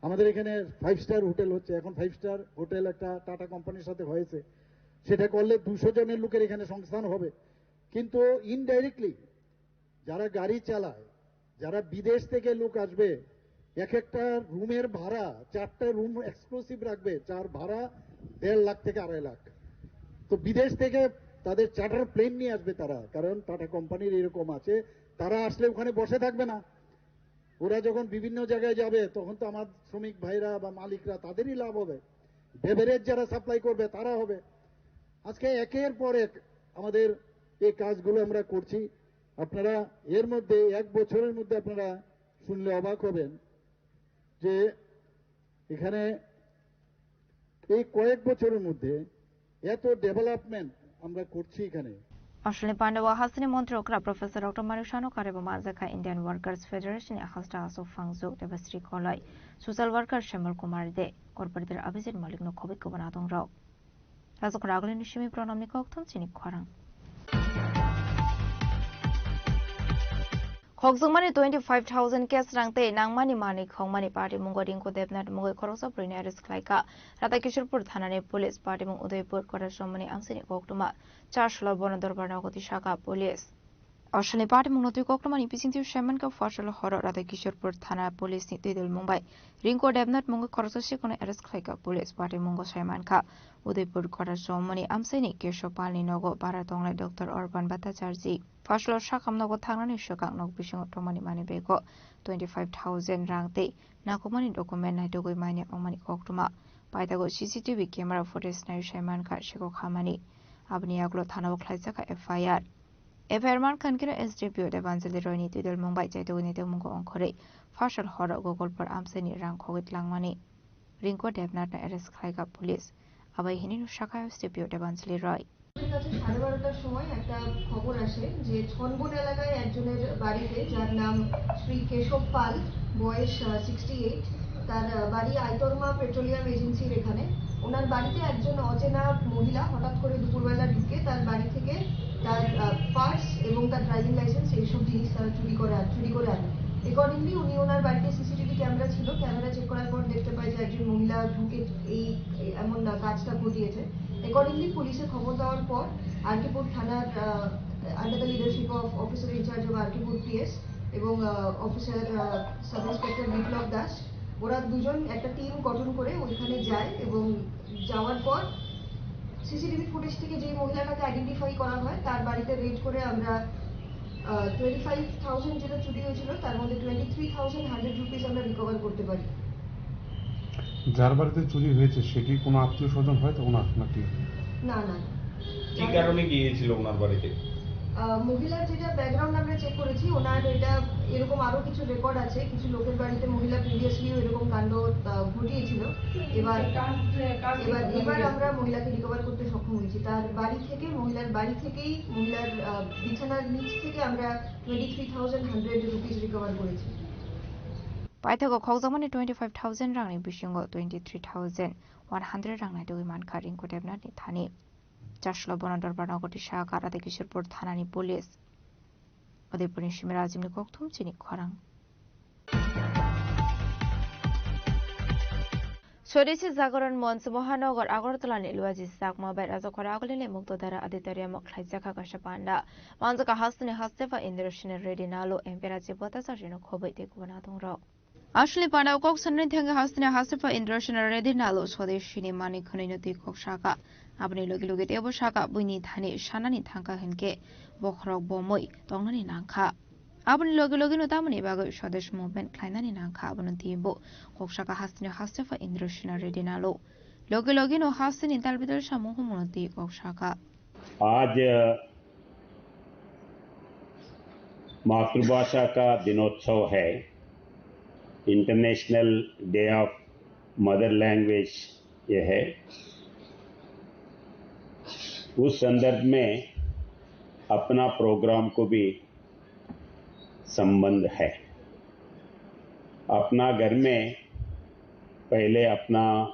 আমাদের এখানে ফাইভ স্টার হোটেল হচ্ছে, এখন ফাইভ স্টার হোটেল একটা টাটা কোম্পানির সাথে হয়েছে, সেটা করলে দুশো জনের লোকের এখানে সংস্থান হবে। কিন্তু ইনডাইরেক্টলি যারা গাড়ি চালায়, যারা বিদেশ থেকে লোক আসবে, এক একটা রুমের ভাড়া, চারটা রুম এক্সক্লুসিভ রাখবে, চার ভাড়া দেড় লাখ থেকে আড়াই লাখ। তো বিদেশ থেকে তাদের চার্টার প্লেন নিয়ে আসবে তারা, কারণ টাটা কোম্পানির এরকম আছে। তারা আসলে ওখানে বসে থাকবে না, ওরা যখন বিভিন্ন জায়গায় যাবে, তখন তো আমার শ্রমিক ভাইরা বা মালিকরা, তাদেরই লাভ হবে, বেভারেজ যারা সাপ্লাই করবে, তারা হবে। আজকে একের পর এক আমাদের এই কাজগুলো আমরা করছি। আপনারা এর মধ্যে, এক বছরের মধ্যে আপনারা শুনলে অবাক হবেন যে এখানে এই কয়েক বছরের মধ্যে এত ডেভেলপমেন্ট আমরা করছি এখানে। Australian Pandao hasteni montri okra Professor Doctor Manik Sano karebo majak kha Indian Workers Federation ni hasta Asok Phangjuk, Debasri Koloi, Social Worker Shemal Kumar De, Corporator Abhijit Malik no khoboi kubun adong rok. Rajok Ragli ni simi Pranam ni kokthum chini khorang. Khokjwkmani twenty five thousand cash rang tei nangmani manwi khongmani party mungo Rinko Debnath mungwi khoroksa bwrwini arrest khlaikha Radhakishorpur thanani police. Party mung Udaipur Kotasomoni amchaini koktwma Chaslo bono dorbar nogo tisakha police. Australian party mung notwi koktwmani bisingtwi saimankha Fasal horo Radhakishorpur thana police ni twidul mung bai Rinko Debnath mungwi khoroksa sikhwrwino arrest khlaikha police. Party mungo saimankha Udaipur Kotasomoni amchaini Kesho Palni nogo bara tongnai Doctor Urban Bhattacharjee. Fasal sakam nogo thangnani swkang nok bisingo tongmani manwi bego twenty five thousand rang tei nakhumani document naitugwi manya wngmani koktwma. Paithago C C T V camera footage naiwi saimankha sikok hamani. Aboni yagulo thanao khlaijakha F I R. F I R mankha hinkhe S D P O Debanjali Roy ni twidul mung bai chaitugwi naitugmungo ongkhorwi Fasal horo Gogolpur amchaini rang khogwi tlangmani. Rinko Debnath no arrest khlaikha police. Abai hinwi no sakha S D P O Debanjali Roy. আমাদের কাছে সাড়ে বারোটার সময় একটা খবর আসে যে ছনবন এলাকায় একজনের বাড়িতে, যার নাম শ্রী কেশব পাল, বয়স সিক্সটি এইট, তার আহ, বাড়ি আইতরমা পেট্রোলিয়াম এজেন্সির এখানে। ওনার বাড়িতে একজন অচেনা মহিলা হঠাৎ করে দুপুরবেলা ঢুকে তার বাড়ি থেকে তার পার্স এবং তার ড্রাইভিং লাইসেন্স এইসব জিনিস তারা চুরি করে আন- চুরি করে আনে। অ্যাকর্ডিংলি উনি, ওনার বাড়িতে সিসিটিভি ক্যামেরা ছিল, ক্যামেরা চেক করার পর দেখতে পায় যে একজন মহিলা ঢুকে এই এই এমন আহ, কাজটা ঘটিয়েছে। অ্যাকর্ডিংলি পুলিশে খবর দেওয়ার পর আরকিপুর থানার under the leadership of officer incharge of Arkipur PS এবং officer sub inspector Biplab Das, ওরা দুজন একটা টিম গঠন করে ওইখানে যায় এবং যাওয়ার পর সিসিটিভি ফুটেজ থেকে যে মহিলাটাকে আইডেন্টিফাই করা হয়, তার বাড়িতে রেড করে আমরা টোয়েন্টি ফাইভ থাউজেন্ড যেটা চুরি হয়েছিল, তার মধ্যে twenty three thousand hundred rupees আমরা রিকভার করতে পারি। যার বাড়িতে চুরি হয়েছে, সেটি কোনো আত্মীয় স্বজন হয় তো ওনার নাকি? না, না। কি কারণে গিয়েছিল ওনার বাড়িতে? আহ, মহিলার যেটা ব্যাকগ্রাউন্ড আমরা চেক করেছি, ওনার এটা, এরকম আরো কিছু রেকর্ড আছে, কিছু লোকের বাড়িতে মহিলা প্রিভিয়াসলিও এরকম কাণ্ড আহ, ঘটিয়েছিল। এবার এবার এবার আমরা মহিলাকে রিকভার করতে সক্ষম হয়েছি। তার বাড়ি থেকে, মহিলার বাড়ি থেকেই, মহিলার আহ, বিছানার নিচ থেকে আমরা twenty three thousand hundred rupees recover করেছি। Paithago khokjakmani twenty five thousand rangni bisingo twenty three thousand one hundred rang naitugwi mankha Rinko Debnathni thani. Chaslo bono dorbar nogo tisakha Radhakishorpur thanani police. Udaipurni Simira Ajimni kokthum chini khorang. Swadeshi Jagaran Manch Mohanagar Agartala ni Luaji Chakma bai Rajakhor Agulini Mukto Dara Auditorium o khlaijakha kaisa panda. Manjaka hasteni Hastefa Indrasena Reddy Nalo M P Rajiv Bhattacharya no khoboi tei kubun adongrok. Aswlni panda o kok sanani thangwi hasteni Hastefa Indrasena Reddy Nalo Swadeshini manwi khwnwi no twi kok saka. Aboni logi logi teibo saka buini thani sanani thangkha hinkhe bokhorok bomwi tongnani nangkha. Aboni logi logi no tamoni bagwi Swadesh movement khlainani nangkha abono twibo kok saka hasteni Hastefa Indrasena Reddy Nalo. Logi logi no hasteni tal bidal samung humung no twi kok saka. आज मातृभाषा का दिनोत्सव है, international day of mother language ये है। उस संदर्भ में अपना प्रोग्राम को भी संबंध है। अपना घर में पहले अपना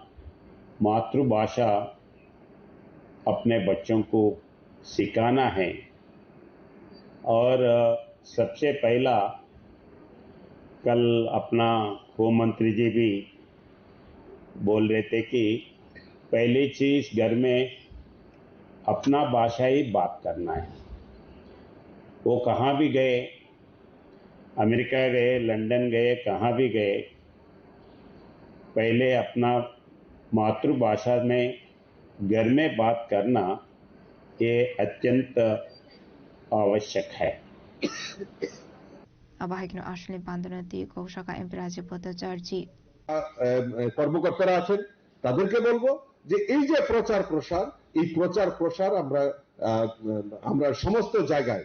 मातृभाषा अपने बच्चों को सिखाना है। और, अ, सबसे पहला कल अपना होम मंत्री जी भी बोल रहे थे कि पहली चीज घर में अपना भाषा ही बात करना है। वो कहाँ भी गए, अमेरिका गए, लंदन गए, कहाँ भी गए, पहले अपना मातृभाषा में घर में बात करना ये अत्यंत आवश्यक है। Abo hai kheno aswlni bandano twi kok saka M P Rajiv Bhattacharya. আহ, আহ, কর্মকর্তারা আছেন, তাদেরকে বলবো যে এই যে প্রচার প্রসার, এই প্রচার প্রসার আমরা, আহ, আমরা সমস্ত জায়গায়,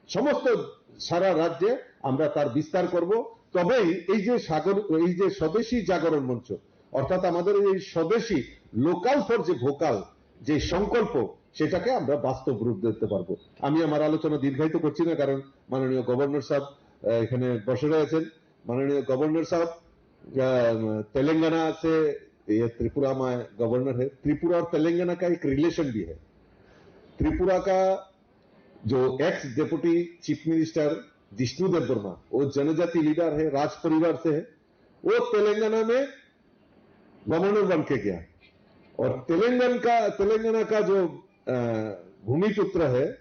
সমস্ত সারা রাজ্যে আমরা তার বিস্তার করব। তবেই এই যে সাগর, এই যে স্বদেশী জাগরণ মঞ্চ, অর্থাৎ আমাদের এই স্বদেশী, লোকাল ফর যে ভোকাল, যে সংকল্প, সেটাকে আমরা বাস্তব রূপ দিতে পারবো। আমি আমার আলোচনা দীর্ঘায়িত করছি না, কারণ মাননীয় গভর্নর সাহেব, আহ, এখানে বসে রয়েছেন। माननीय गवर्नर साहब, अ, तेलंगाना से, ये त्रिपुरा में गवर्नर है, त्रिपुरा और तेलंगाना का एक रिलेशन भी है। त्रिपुरा का जो ex deputy chief minister Jishnu Debbarma, वो जनजाति लीडर है, राज परिवार से है, वो तेलंगाना में गवर्नर बन के गया। और तेलंगाना का, तेलंगाना का जो, अ, भूमिपुत्र है,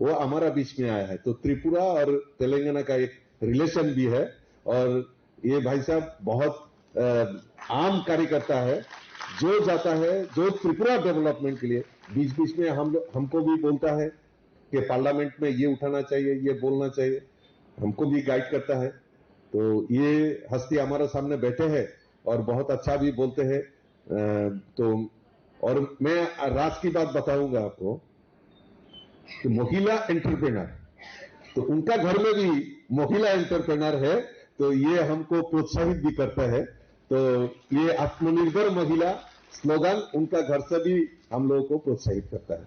वो हमारा बीच में आया है। तो त्रिपुरा और तेलंगाना का एक रिलेशन भी है। और ये भाई साहब बहुत, अ, आम कार्यकर्ता है, जो जाता है, जो त्रिपुरा डेवलपमेंट के लिए बीच-बीच में हम लोग, हमको भी बोलता है कि पार्लियामेंट में ये उठाना चाहिए, ये बोलना चाहिए, हमको भी गाइड करता है। तो ये हस्ती हमारे सामने बैठे हैं और बहुत अच्छा भी बोलते हैं। अ, तो और मैं राज की बात बताऊंगा आपको कि महिला एंटरप्रेन्योर, तो उनका घर में भी महिला एंटरप्रेन्योर है, तो ये हमको प्रोत्साहित भी करता है। तो ये आत्मनिर्भर महिला स्लोगन उनका घर से भी हम लोगों को प्रोत्साहित करता है।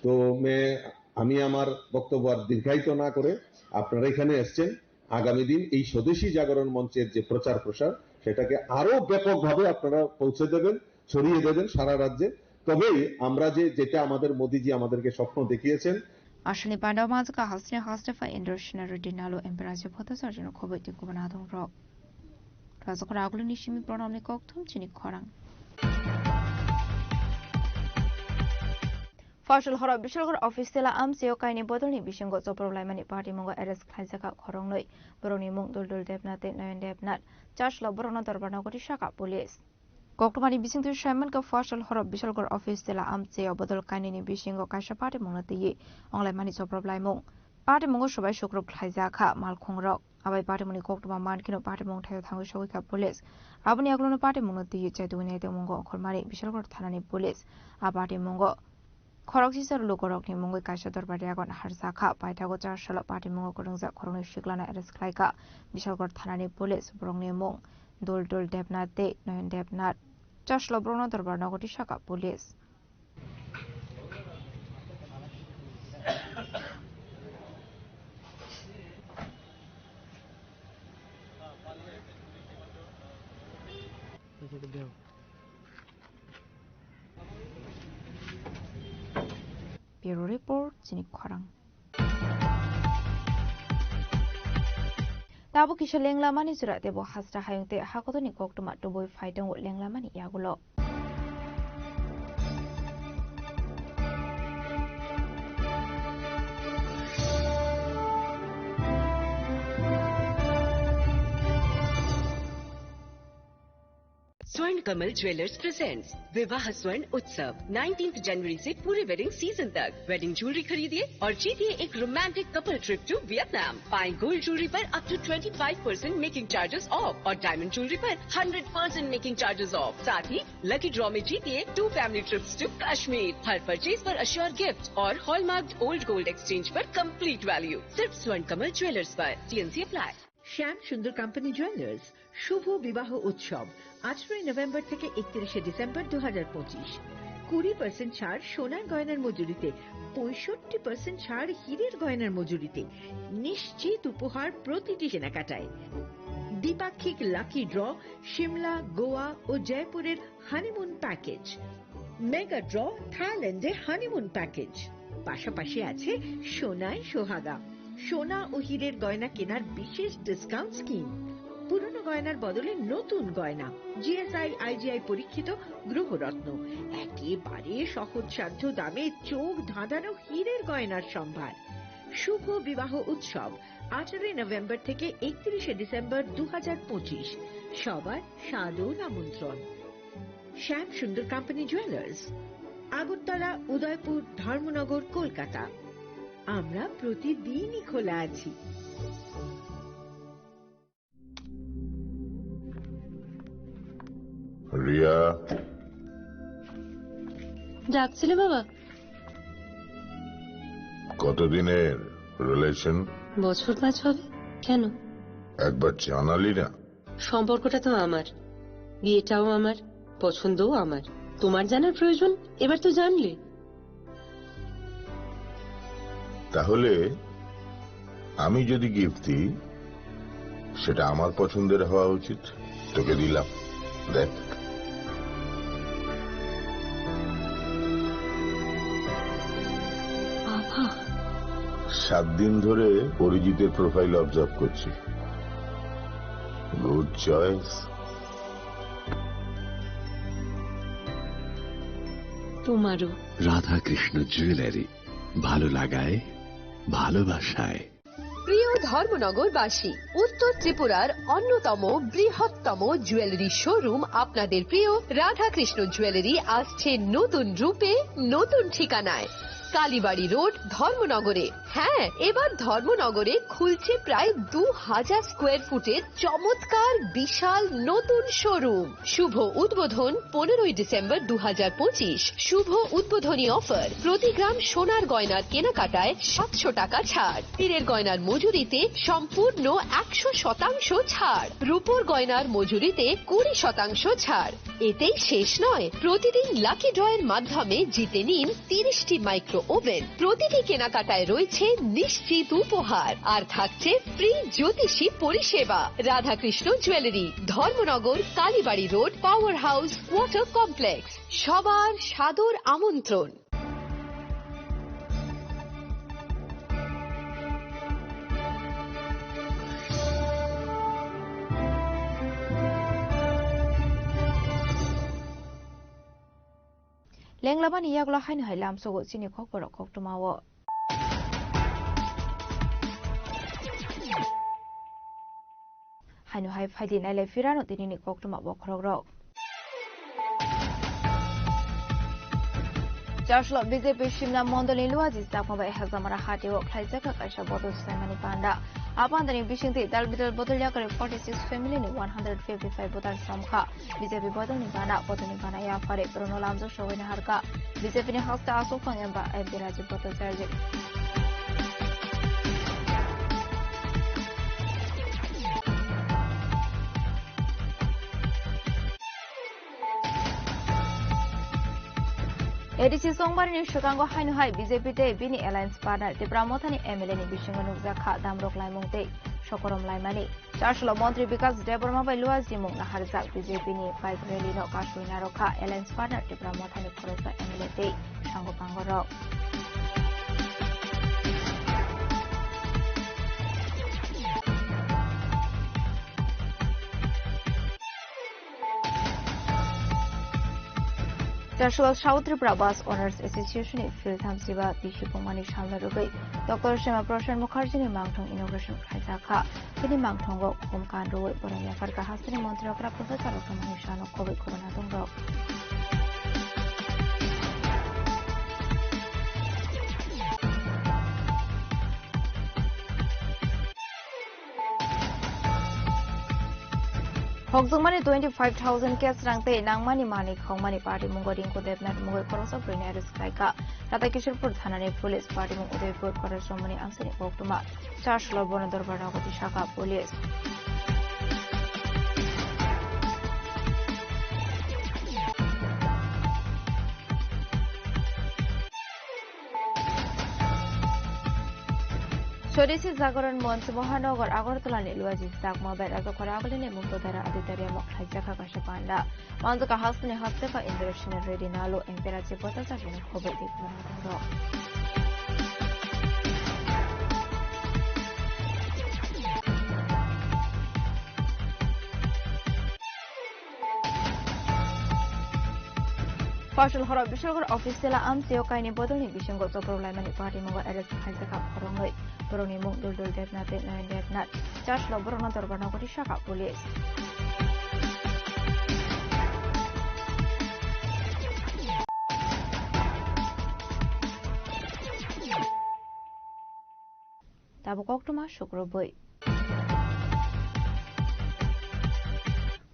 तो मैं, আমি আমার বক্তব্য আর দীর্ঘায়িত না করে আপনারা এখানে এসছেন, আগামী দিন এই স্বদেশী জাগরণ মঞ্চের যে প্রচার প্রসার, সেটাকে আরো ব্যাপকভাবে আপনারা পৌঁছে দেবেন, ছড়িয়ে দেবেন সারা রাজ্যে। তবেই আমরা যে, যেটা আমাদের মোদিজি আমাদেরকে স্বপ্ন দেখিয়েছেন। Aswlni panda o manjaka hasteni Hastefa Indrasena Reddy Nalo M P Rajiv Bhattacharya no khoboi tei kubun adongrok. Rajakhor Agulini simi Pranamni kokthum chini khorang. Fasal horo Bishalgarh office tela amchio kaini bodolni bisingo chopro laimani party mungo arrest khlaijakha khoroknwi. Borokni mung Duldul Debnath tei Nayan Debnath. Chaslo borokno dorbar nogori saka police. Koktwmani bisingtwi saimankha, Fasal horo Bishalgarh office tela amchio bodol kainwini bisingo kaisa party mungno twiwi wnglaimani chopro laimung. Party mungo swbai sukruk khlaijakha malkhungrok. Abai party mungni koktwma mankheno party mung thaio thangwi sogwikha police. Aboni yagulono party mungno twiwi chaitugwi naitok mungo ongkhormani Bishalgarh thanani police. A party mungo khoroksa lukurokni mungwi kaisa dorbar yagon harjakha. Paithago char salo party mungo kwrwngjak khoroknwi siklano arrest khlaikha Bishalgarh thanani police. Borokni mung Duldul Debnath tei Nayan Debnath. Char salo borokno dorbar nogo tisaka police. Bureau Report, chini khorang. Tabuk kisa lenglamani jora teibo hasra hayung tei hakotorni koktwma tubui phai tongo lenglamani yagulo. Swarna Kamal jewellers presents विवाह स्वर्ण उत्सव, nineteenth जनवरी से पूरे wedding season तक। Wedding jewellery खरीदिए और जीतिए एक romantic couple trip to Vietnam. पाएं गोल्ड ज्वेलरी पर up to twenty five percent making charges off और डायमंड ज्वेलरी पर hundred percent making charges off. साथ ही लकी ड्रॉ में जीतिए two family trips to Kashmir. हर परचेज पर अश्योर गिफ्ट और हॉलमार्क्ड ओल्ड गोल्ड एक्सचेंज पर कंप्लीट वैल्यू। सिर्फ स्वर्ण कमल ज्वेलर्स पर। TNC apply. Shyam Sundar company jewellers শুভ বিবাহ উৎসব আঠারোই নভেম্বর থেকে একত্রিশে ডিসেম্বর দু হাজার পঁচিশ। কুড়ি পার্সেন্ট ছাড় সোনার গয়নার মজুরিতে, পঁয়ষট্টি পার্সেন্ট ছাড় হীরের গয়নার মজুরিতে, নিশ্চিত উপহার প্রতিটি কেনাকাটায়। দ্বিপাক্ষিক লাকি ড্র, সিমলা, গোয়া ও জয়পুরের হানিমুন প্যাকেজ, মেগা ড্র, থাইল্যান্ডে হানিমুন প্যাকেজ, পাশাপাশি আছে সোনায় সোহাগা, সোনা ও হীরের গয়না কেনার বিশেষ ডিসকাউন্ট স্কিম, পুরনো গয়নার বদলে নতুন গয়না, জিএসআই আইজিআই পরীক্ষিত গ্রহরত্ন, একেবারে সহজসাধ্য দামে চোখ ধাঁধানো হীরের গয়নার সম্ভার। শুভ বিবাহ উৎসব আঠারোই নভেম্বর থেকে একত্রিশে ডিসেম্বর দু হাজার পঁচিশ। সবার সাদর আমন্ত্রণ। শ্যাম সুন্দর কোম্পানি জুয়েলার্স, আগরতলা, উদয়পুর, ধর্মনগর, কলকাতা। আমরা প্রতিদিনই খোলা আছি। রিয়া। ডাকছিলে বাবা? কতদিনের রিলেশন? বছর পাঁচ হবে। কেন? একবার জানালি না। সম্পর্কটা তো আমার, বিয়েটাও আমার, পছন্দও আমার। তোমার জানার প্রয়োজন, এবার তো জানলে। তাহলে আমি যদি গিফট দিই, সেটা আমার পছন্দের হওয়া উচিত। তোকে দিলাম, দেখ। বাবা। সাত দিন ধরে অরিজিতের প্রোফাইল অবজার্ভ করছি। Good choice. তোমারও। রাধাকৃষ্ণ জুয়েলারি, ভালো লাগায়, ভালোবাসায়। প্রিয় ধর্মনগরবাসী, উত্তর ত্রিপুরার অন্যতম বৃহত্তম জুয়েলারি শোরুম আপনাদের প্রিয় রাধাকৃষ্ণ জুয়েলারি আসছে নতুন রূপে, নতুন ঠিকানায়। কালীবাড়ি রোড, ধর্মনগরে। হ্যাঁ, এবার ধর্মনগরে খুলছে প্রায় দু হাজার স্কোয়ার ফুটের চমৎকার বিশাল নতুন শোরুম। শুভ উদ্বোধন পনেরোই ডিসেম্বর দু হাজার পঁচিশ। শুভ উদ্বোধনী অফার, প্রতি গ্রাম সোনার গয়নার কেনাকাটায় সাতশো টাকা ছাড়, হীরের গয়নার মজুরিতে সম্পূর্ণ একশো শতাংশ ছাড়, রূপোর গয়নার মজুরিতে কুড়ি শতাংশ ছাড়। এতেই শেষ নয়, প্রতিদিন লাকি ড্রয়ের মাধ্যমে জিতে নিন তিরিশটি মাইক্রো ওভেন। প্রতিটি কেনাকাটায় রয়েছে নিশ্চিত উপহার, আর থাকছে ফ্রি জ্যোতিষী পরিষেবা। Radhakrishna jewellery, Dharmanagar, Kalibari road, power house, water complex. সবার সাদর আমন্ত্রণ। Lenglamani yagulo haino hai lamsogo chini kokborok koktwmao. Haino hai phaidi nailai phirano tinini koktwma bokhorokrok. Charshlo B J P Simna Mondolni Luaji Chakma bai Hajamara hatio khlaijak kaisa bodol swlaimani panda. A pandani bisingtwi dal bidal bodol yakarwi forty six family ni one hundred fifty five voters romkha. B J P bodolni gana, bodolni gana yaphari borokno lamjak sogwi naharkha. B J P ni hasta aswk phang M P Rajib Bhattacharya. A D C Songbarini swkango haino hai B J P tei bini alliance partner Tipra Mothani M L A ni bisingo nukjakha damrok laimung tei sokorom laimani. Charshalo montri Bikas Debbarma bai Luaji mung naharjak B J P ni bike rally no kasui narokha alliance partner Tipra Mothani khoroksa M L A tei sango pango rok. Chaswal South Tripura Bus Owners Association ni Phil thamsiba bisi pungmani salna rwgwi Doctor Shama Prasad Mukherjee ni mangthong inauguration khlaijak kha. Bini mangthongo hukum kan rwui borok yapharkha hasteni montrirok rap Professor Rothamani sano khobwi khobana tongrok. Hokjwkmani twenty five thousand cash rang tei nangmani manwi khongmani party mungo Rinku Debnath mungwi khoroksa bwrwini arrest khlaikha. Radha Kishorpur thanani police party mung Udaipur Koresromani amchaini koktwma charge lo bono dorbar nogoti sakha police. Swadeshi Jagaran Manch Mohanagar Agartala ni Luaji Chakma bai Rajakhora Agulini Mukto Dara Auditorium o khlaijak kha kaisa panda. Manjaka hasteni hasteka Indra Sena Reddy Nalo Empera Chipota Chakma ni Khoboi Dikma Rok. Fasal horo Bishalgarh office tela amchio kaini bodolni bisingo chopro laimani party mungo arrest khaijak kha khoroknwi. Borokni mung Duldul Debnath tei Nayan Debnath. Charge lo borokno dorbar nogoti sakha police. Tabuk koktwma sukrubwi.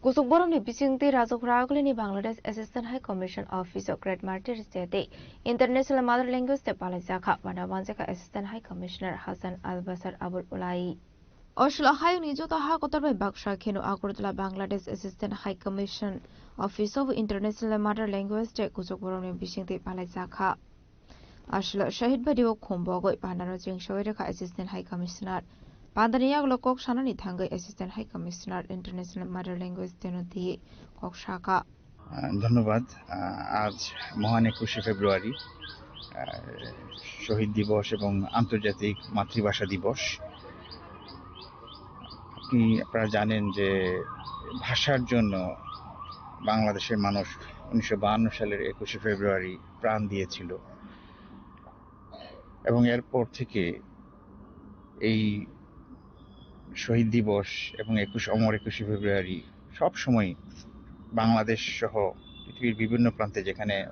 Kuchuk borokni bisingtwi Rajakhora Agulini Bangladesh Assistant High Commission Office o Great Martyrs Day tei International Mother Language Day palaijakha. Bana wanjakha Assistant High Commissioner Hassan Al Basar Abul Ulai. Oslo hayungni joto ha kotor bai baksa kheno Agartala Bangladesh Assistant High Commission Office o International Mother Language Day kuchuk borokni bisingtwi palaijakha. Aswla Shahid Badi o khum bogwi pandano chengsawi rwkha Assistant High Commissioner. Pandani yagulo kok sanani thangwi Assistant High Commissioner International Mother Language Day no twi kok sakha. আহ, ধন্যবাদ। আহ, আজ মহান একুশে ফেব্রুয়ারি, আহ, শহীদ দিবস এবং আন্তর্জাতিক মাতৃভাষা দিবস। আপনি, আপনারা জানেন যে ভাষার জন্য বাংলাদেশের মানুষ উনিশশো বাহান্ন সালের একুশে ফেব্রুয়ারি প্রাণ দিয়েছিল এবং এরপর থেকে এই শহীদ দিবস এবং একুশ, অমর একুশে ফেব্রুয়ারি সব সময় বাংলাদেশ সহ পৃথিবীর বিভিন্ন প্রান্তে যেখানে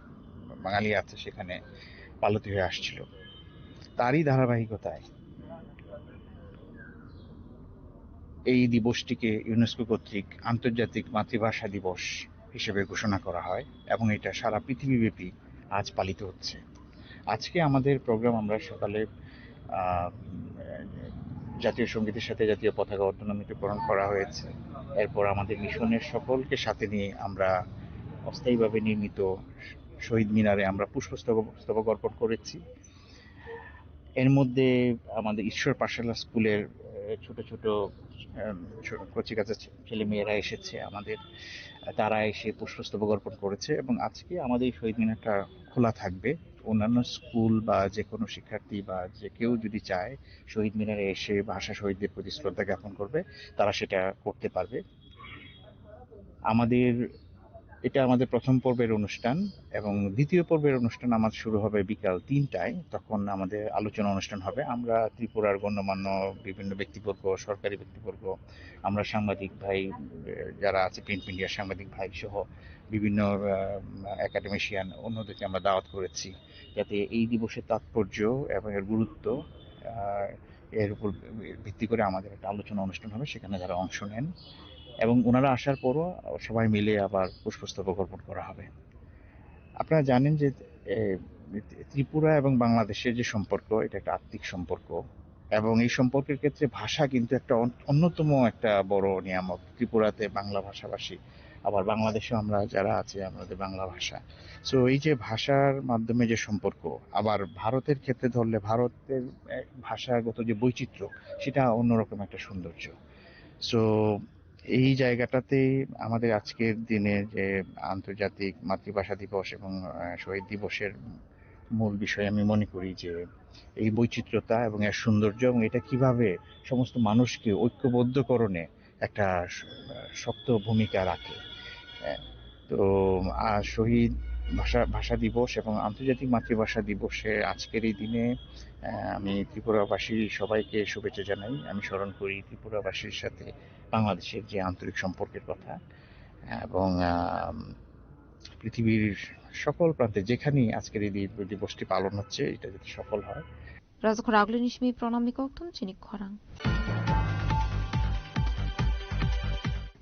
বাঙালি আছে সেখানে পালিত হয়ে আসছিল। তারই ধারাবাহিকতায় এই দিবসটিকে ইউনেস্কো কর্তৃক আন্তর্জাতিক মাতৃভাষা দিবস হিসেবে ঘোষণা করা হয় এবং এটা সারা পৃথিবীব্যাপী আজ পালিত হচ্ছে। আজকে আমাদের প্রোগ্রাম আমরা সকালে, আহ, জাতীয় সঙ্গীতের সাথে জাতীয় পতাকা অর্ধনমিত বরণ করা হয়েছে। এরপর আমাদের মিশনের সকলকে সাথে নিয়ে আমরা অস্থায়ীভাবে নির্মিত শহীদ মিনারে আমরা পুষ্পস্তবক, স্তবক অর্পণ করেছি। এর মধ্যে আমাদের ঈশ্বর পাঠশালা স্কুলের, আহ, ছোট ছোট, আহ, ছো-, কচিকাঁচা ছে-, ছেলেমেয়েরা এসেছে আমাদের, আহ, তারা এসে পুষ্পস্তবক অর্পণ করেছে এবং আজকে আমাদের এই শহীদ মিনারটা খোলা থাকবে। অন্যান্য স্কুল বা যে কোনো শিক্ষার্থী বা যে কেউ যদি চায় শহীদ মিনারে এসে ভাষা শহীদদের প্রতি শ্রদ্ধা জ্ঞাপন করবে, তারা সেটা করতে পারবে। আমাদের, এটা আমাদের প্রথম পর্বের অনুষ্ঠান এবং দ্বিতীয় পর্বের অনুষ্ঠান আমার শুরু হবে বিকাল তিনটায়। তখন আমাদের আলোচনা অনুষ্ঠান হবে। আমরা ত্রিপুরার গণ্যমান্য বিভিন্ন ব্যক্তিবর্গ, সরকারি ব্যক্তিবর্গ, আমরা সাংবাদিক ভাই, আহ, যারা আছে প্রিন্ট মিডিয়ার সাংবাদিক ভাই সহ বিভিন্ন, আহ, একাডেমিশিয়ান অন্যদেরকে আমরা দাওয়াত করেছি, যাতে এই দিবসের তাৎপর্য এবং এর গুরুত্ব, আহ, এর উপর ভিত্তি করে আমাদের একটা আলোচনা অনুষ্ঠান হবে, সেখানে যারা অংশ নেন এবং ওনারা আসার পরও সবাই মিলে আবার পুষ্পস্তবক অর্পণ করা হবে। আপনারা জানেন যে, এ, ত্রিপুরা এবং বাংলাদেশের যে সম্পর্ক, এটা একটা আত্মিক সম্পর্ক এবং এই সম্পর্কের ক্ষেত্রে ভাষা কিন্তু একটা অন-, অন্যতম একটা বড় নিয়ামক। ত্রিপুরাতে বাংলা ভাষাভাষী, আবার বাংলাদেশেও আমরা যারা আছি আমাদের বাংলা ভাষা। So এই যে ভাষার মাধ্যমে যে সম্পর্ক, আবার ভারতের ক্ষেত্রে ধরলে ভারতের, এ, ভাষাগত যে বৈচিত্র্য, সেটা অন্যরকম একটা সৌন্দর্য। So এই জায়গাটাতে আমাদের আজকের দিনে যে আন্তর্জাতিক মাতৃভাষা দিবস এবং, আহ, শহীদ দিবসের মূল বিষয় আমি মনে করি যে এই বৈচিত্র্যতা এবং এর সৌন্দর্য এবং এটা কিভাবে সমস্ত মানুষকে ঐক্যবদ্ধকরণে একটা শ-, শক্ত ভূমিকা রাখে। আহ, তো, আহ, শহীদ ভাষা, ভাষা দিবস এবং আন্তর্জাতিক মাতৃভাষা দিবসে আজকের এই দিনে, আহ, আমি ত্রিপুরাবাসী সবাইকে শুভেচ্ছা জানাই। আমি স্মরণ করি ত্রিপুরাবাসীর সাথে বাংলাদেশের যে আন্তরিক সম্পর্কের কথা এবং, আহ, পৃথিবীর সকল প্রান্তে যেখানেই আজকের এই দি-, দিবসটি পালন হচ্ছে, এটা যাতে সফল হয়। Rajakhor Agulini simi pranamni kokthum chini khorang.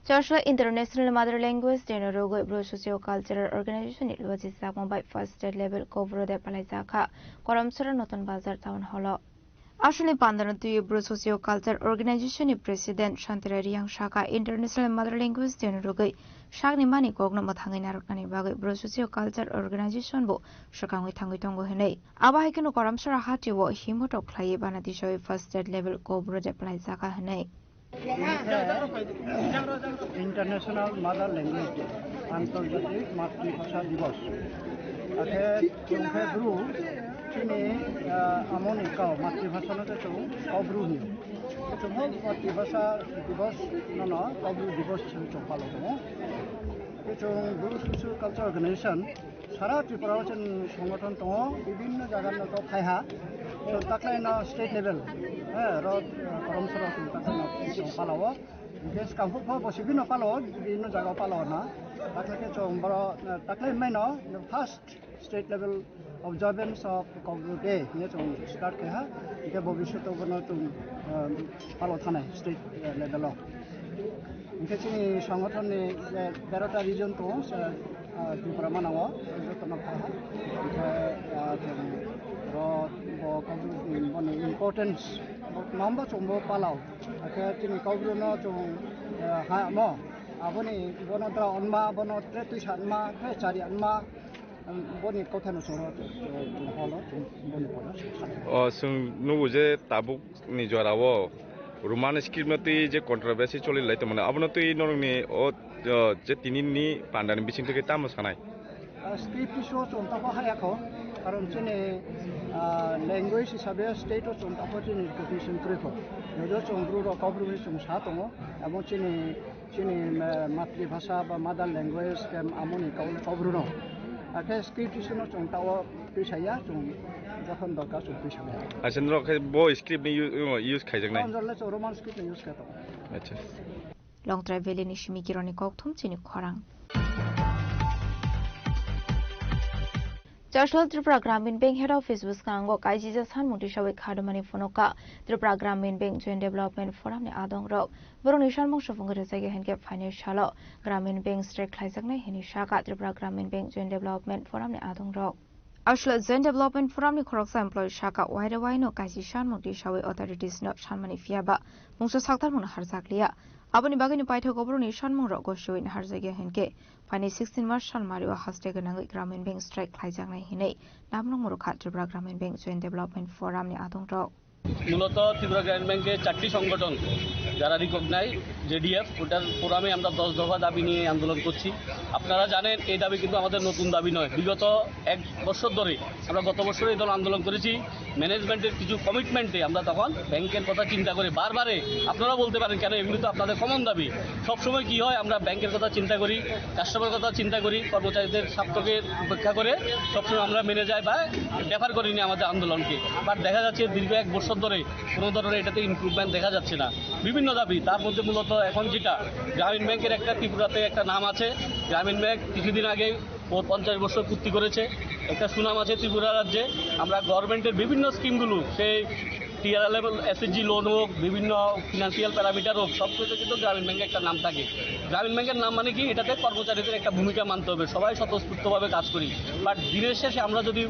Chashla International Mother Language Day no rogwi Bru Socio Cultural Organization ni loji sakma bai first state level Kokborok de palai jakha Koramsora Notun Bazar Town Hall o. Aswkni pandano twiwi Bru Socio Cultural Organization ni President Shantirai Riang saka International Mother Language Day no rogwi sakni mani kokno mwthangwi narwknani bagwi Bru Socio Cultural Organization bo swkangwi thangwi tongo hwnwi. Abo hai kheno Koramsora hatio himotok khlaiwi bana tisawi first state level Kokborok de palai jakha hwnwi. International Mother Language Day, আন্তর্জাতিক মাতৃভাষা দিবস. Akhe chwng khe Bru, chini, ah, amoni kau, মাতৃভাষা no khe chwng Kokborok hino. Chwng bo মাতৃভাষা দিবস no no Kokborok দিবস hwnwi chwng palon tongo. Akhe chwng Bru Socio Cultural Organization Sara Tripura o chini songothon tongo, bibhinno jaga no to phaiha. Chwng taklai no state level, eh, ro, eh, Koramsora chwng taklai no chwng palao. Hingke swkang phuk pho bo sibino palao, bibhinno jaga o palao na. Taklai khe chwng boro, eh, taklai mai no first state level observance of Kokborok Day hingke chwng start khe ha. Hingke bobiswt o bono chwng, eh, palao thanai state, eh, level o. Hingke chini songothon ni, eh, terota region tongo, se, ah, Tripura manango, jotono phaha. Hingke, ah, chwng ro bo Kokborok ni boni importance, bo namba chwng bo palao. Hingke chini Kokborok no chwng, eh, ha mo, aboni bono dra onma, bono tre twi sanma, tre chari anma, Boni kotha no choro, choro, choro, holo, choro, boni poro. O, chwng nugo je tabuk ni jora o Roman script no twi je controversy choli lai tongmani, abono twi norokni o, o, je tini ni panda ni bising twi tamo sanai? Ah, script issue o chwng tamo haya kho, karon chini, ah, language hisabe state o chwng tamo chini recognition kwrwi kho. Jojo chwng Bru rok, Kokborok ni chwng sa tongo, abo chini Chini, eh, matribhasha ba mother language khe amoni kau-, Kokborok no. Akhe script issue no chwng tao twi saya, chwng jokhon dorkar chwng twi saya. Acha, norok khe bo script ni u-, u-, use khaijaknai? Anjal le chwng Roman script ni use khe to. Acha. Longtrai Valley ni simi kironi kokthum chini khorang. Chashla Tripura Gramin Bank Head Office bwskango kaisijak sanmung tisawi khadomani phunukha Tripura Gramin Bank Joint Development Forum ni adongrok. Borokni sanmung supungwi rwjakya hinkhe phainai salo Gramin Bank strike khlaijaknai hinwi sakha Tripura Gramin Bank Joint Development Forum ni adongrok. Aswk Joint Development Forum ni khoroksa employee sakha, waire waino kaisi sanmung tisawi authorities no sanmani phiya ba mungsa saktarmung no harjakliya. Aboni bagwino paithak Kokborok ni sanmungrok gostiwi naharjakya hinkhe, phaini sixteen March salmari o haste gwnangwi Gramin Bank strike khlaijaknai hinwi namung murukha Tripura Gramin Bank Joint Development Forum ni adongrok. মূলত ত্রিপুরা গ্রামীণ ব্যাংকে চারটি সংগঠন, যারা recognise, JDF, ওটার ফোরামে আমরা দশ দফা দাবি নিয়ে আন্দোলন করছি। আপনারা জানেন, এই দাবি কিন্তু আমাদের নতুন দাবি নয়। বিগত এক বছর ধরে, আমরা গত বছর এই দল আন্দোলন করেছি, ম্যানেজমেন্টের কিছু কমিটমেন্টে আমরা তখন ব্যাংকের কথা চিন্তা করে বারবারে, আপনারা বলতে পারেন কেন, এগুলি তো আপনাদের কমন দাবি। সবসময় কি হয়, আমরা ব্যাংকের কথা চিন্তা করি, কাস্টমার কথা চিন্তা করি, কর্মচারীদের স্বার্থকে উপেক্ষা করে সবসময় আমরা মেনে যাই বা ডেফার করিনি আমাদের আন্দোলনকে। বাট দেখা যাচ্ছে দীর্ঘ এক বছর ধরে কোনো ধরনের এটাতে ইমপ্রুভমেন্ট দেখা যাচ্ছে না। বিভিন্ন দাবি, তার মধ্যে মূলত এখন যেটা গ্রামীণ ব্যাংকের একটা ত্রিপুরাতে একটা নাম আছে, গ্রামীণ ব্যাংক কিছুদিন আগে ও পঞ্চাশ বছর পূর্তি করেছে, একটা সুনাম আছে ত্রিপুরা রাজ্যে। আমরা গভর্নমেন্টের বিভিন্ন স্কিমগুলো, সেই টিআরএলএম, এসএইচজি লোন হোক, বিভিন্ন ফিনান্সিয়াল প্যারামিটার হোক, সব কিছুতে কিন্তু গ্রামীণ ব্যাংকের একটা নাম থাকে। গ্রামীণ ব্যাংকের নাম মানে কি, এটাতে কর্মচারীদের একটা ভূমিকা মানতে হবে, সবাই স্বতঃস্ফূর্তভাবে কাজ করি। বাট দিনের শেষে আমরা যদি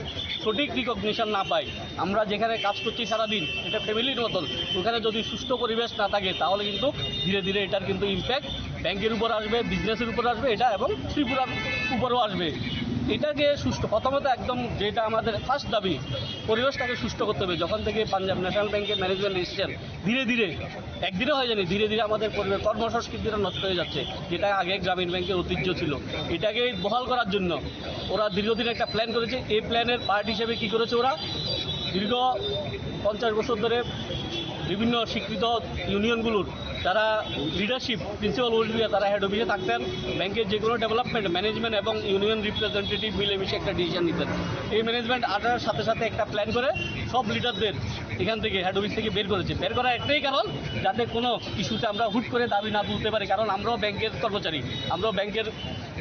সঠিক রিকগনিশন না পাই, আমরা যেখানে কাজ করছি সারাদিন, এটা ফ্যামিলির মতন, ওখানে যদি সুস্থ পরিবেশ না থাকে, তাহলে কিন্তু ধীরে ধীরে এটার কিন্তু ইম্প্যাক্ট ব্যাংকের উপর আসবে, বিজনেসের উপর আসবে, এটা এবং ত্রিপুরার উপরেও আসবে। এটাকে সুস্থ, প্রথমত একদম যেটা আমাদের ফার্স্ট দাবি, পরিবেশটাকে সুস্থ করতে হবে। যখন থেকে পাঞ্জাব ন্যাশনাল ব্যাংকের ম্যানেজমেন্ট এসেছেন, ধীরে ধীরে, একদিনে হয়ে যায়নি, ধীরে ধীরে আমাদের পরিবেশ, কর্মসংস্কৃতিটা নষ্ট হয়ে যাচ্ছে, যেটা আগে গ্রামীণ ব্যাংকের ঐতিহ্য ছিল। এটাকে বহাল করার জন্য ওরা দীর্ঘদিন একটা প্ল্যান করেছে। এই প্ল্যানের পার্ট হিসেবে কি করেছে ওরা, দীর্ঘ পঞ্চাশ বছর ধরে বিভিন্ন স্বীকৃত ইউনিয়নগুলোর যারা লিডারশিপ, প্রিন্সিপাল ওয়েলফেয়ার, তারা হেড অফিসে থাকতেন, ব্যাংকের যে কোনো ডেভেলপমেন্ট, ম্যানেজমেন্ট এবং ইউনিয়ন রিপ্রেজেন্টেটিভ মিলেমিশে একটা ডিসিশন নিতেন। এই ম্যানেজমেন্ট আসার সাথে সাথে একটা প্ল্যান করে সব লিডারদের এখান থেকে, হেড অফিস থেকে বের করেছে। বের করার একটাই কারণ, যাতে কোনো ইস্যুতে আমরা হুট করে দাবি না তুলতে পারি, কারণ আমরাও ব্যাংকের কর্মচারী, আমরাও ব্যাংকের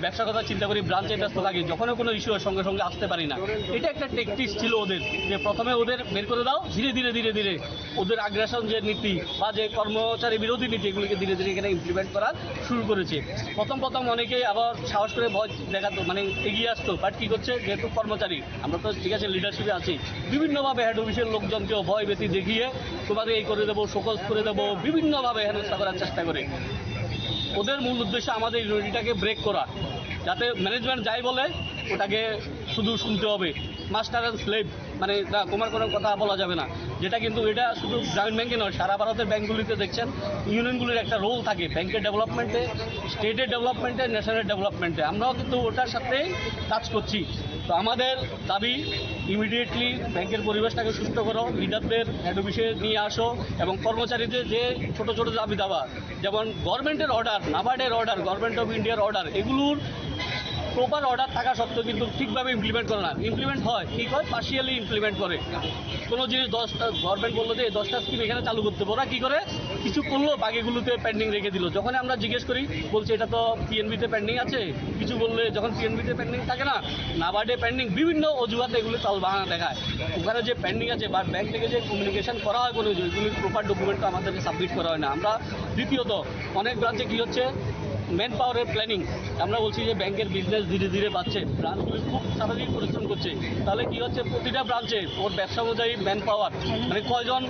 ব্যবসার কথা চিন্তা করি, ব্রাঞ্চে ব্যস্ত থাকি, যখনও কোনো ইস্যু হয় সঙ্গে সঙ্গে আসতে পারি না। এটা একটা ট্যাকটিক্স ছিল ওদের, যে প্রথমে ওদের বের করে দাও, ধীরে ধীরে ধীরে ধীরে ওদের আগ্রাসন যে নীতি বা যে কর্মচারী বিরোধী নীতি, এগুলিকে ধীরে ধীরে এখানে ইমপ্লিমেন্ট করা শুরু করেছে। প্রথম প্রথম অনেকেই আবার সাহস করে ভয় দেখাতো, মানে এগিয়ে আসতো, বাট কি করছে, যেহেতু কর্মচারী, আমরা তো ঠিক আছে লিডারশিপে আছি, বিভিন্নভাবে হেড অফিসের লোকজনকেও ভয় ভীতি দেখিয়ে তোমাদের এই করে দেবো, শোকজ করে দেবো, বিভিন্নভাবে হেনস্থা করার চেষ্টা করে। ওদের মূল উদ্দেশ্য আমাদের ইউনিটিটাকে ব্রেক করা, যাতে ম্যানেজমেন্ট যাই বলে ওটাকে শুধু শুনতে হবে। মাস্টার অ্যান্ড স্লেভ, মানে না, তোমার কোনো কথা বলা যাবে না। যেটা কিন্তু এটা শুধু গ্রামীণ ব্যাংকে নয়, সারা ভারতের ব্যাংকগুলিতে দেখছেন, ইউনিয়নগুলির একটা রোল থাকে ব্যাংকের ডেভেলপমেন্টে, স্টেটের ডেভেলপমেন্টে, ন্যাশনাল ডেভেলপমেন্টে। আমরাও কিন্তু ওটার সাথেই কাজ করছি। তো আমাদের দাবি, ইমিডিয়েটলি ব্যাংকের পরিবেশটাকে সুস্থ করো, লিডারদের হেড অফিসে নিয়ে আসো এবং কর্মচারীদের যে ছোট ছোট দাবি দাবা, যেমন গভর্নমেন্টের অর্ডার, নাবার্ডের অর্ডার, গভর্নমেন্ট অফ ইন্ডিয়ার অর্ডার, এগুলোর প্রপার অর্ডার থাকা সত্ত্বেও কিন্তু ঠিকভাবে ইমপ্লিমেন্ট করে না। ইমপ্লিমেন্ট হয়, ঠিক হয়, পার্শিয়ালি ইমপ্লিমেন্ট করে। কোনো জিনিস দশটা, গভর্নমেন্ট বললো যে এই দশটা স্কিম এখানে চালু করতে হবে, ওরা কী করে কিছু করলো, বাকিগুলোতে পেন্ডিং রেখে দিল। যখন আমরা জিজ্ঞেস করি, বলছে এটা তো পিএনবিতে পেন্ডিং আছে। কিছু বললে যখন পিএনবিতে পেন্ডিং থাকে না, নাবার্ডে পেন্ডিং, বিভিন্ন অজুহাতে এগুলো তাল বাহানা দেখায়। ওখানে যে পেন্ডিং আছে বা ব্যাংক থেকে যে কমিউনিকেশন করা হয় কোনো কিছু, এগুলির প্রপার ডকুমেন্ট তো আমাদেরকে সাবমিট করা হয় না। আমরা দ্বিতীয়ত অনেক ব্রাঞ্চে কী হচ্ছে, ম্যান পাওয়ারের প্ল্যানিং। আমরা বলছি যে ব্যাংকের বিজনেস ধীরে ধীরে বাড়ছে, ব্রাঞ্চগুলি খুব শারীরিক পরিশ্রম করছে, তাহলে কী হচ্ছে, প্রতিটা ব্রাঞ্চে ওর ব্যবসা অনুযায়ী ম্যান পাওয়ার, মানে কয়জন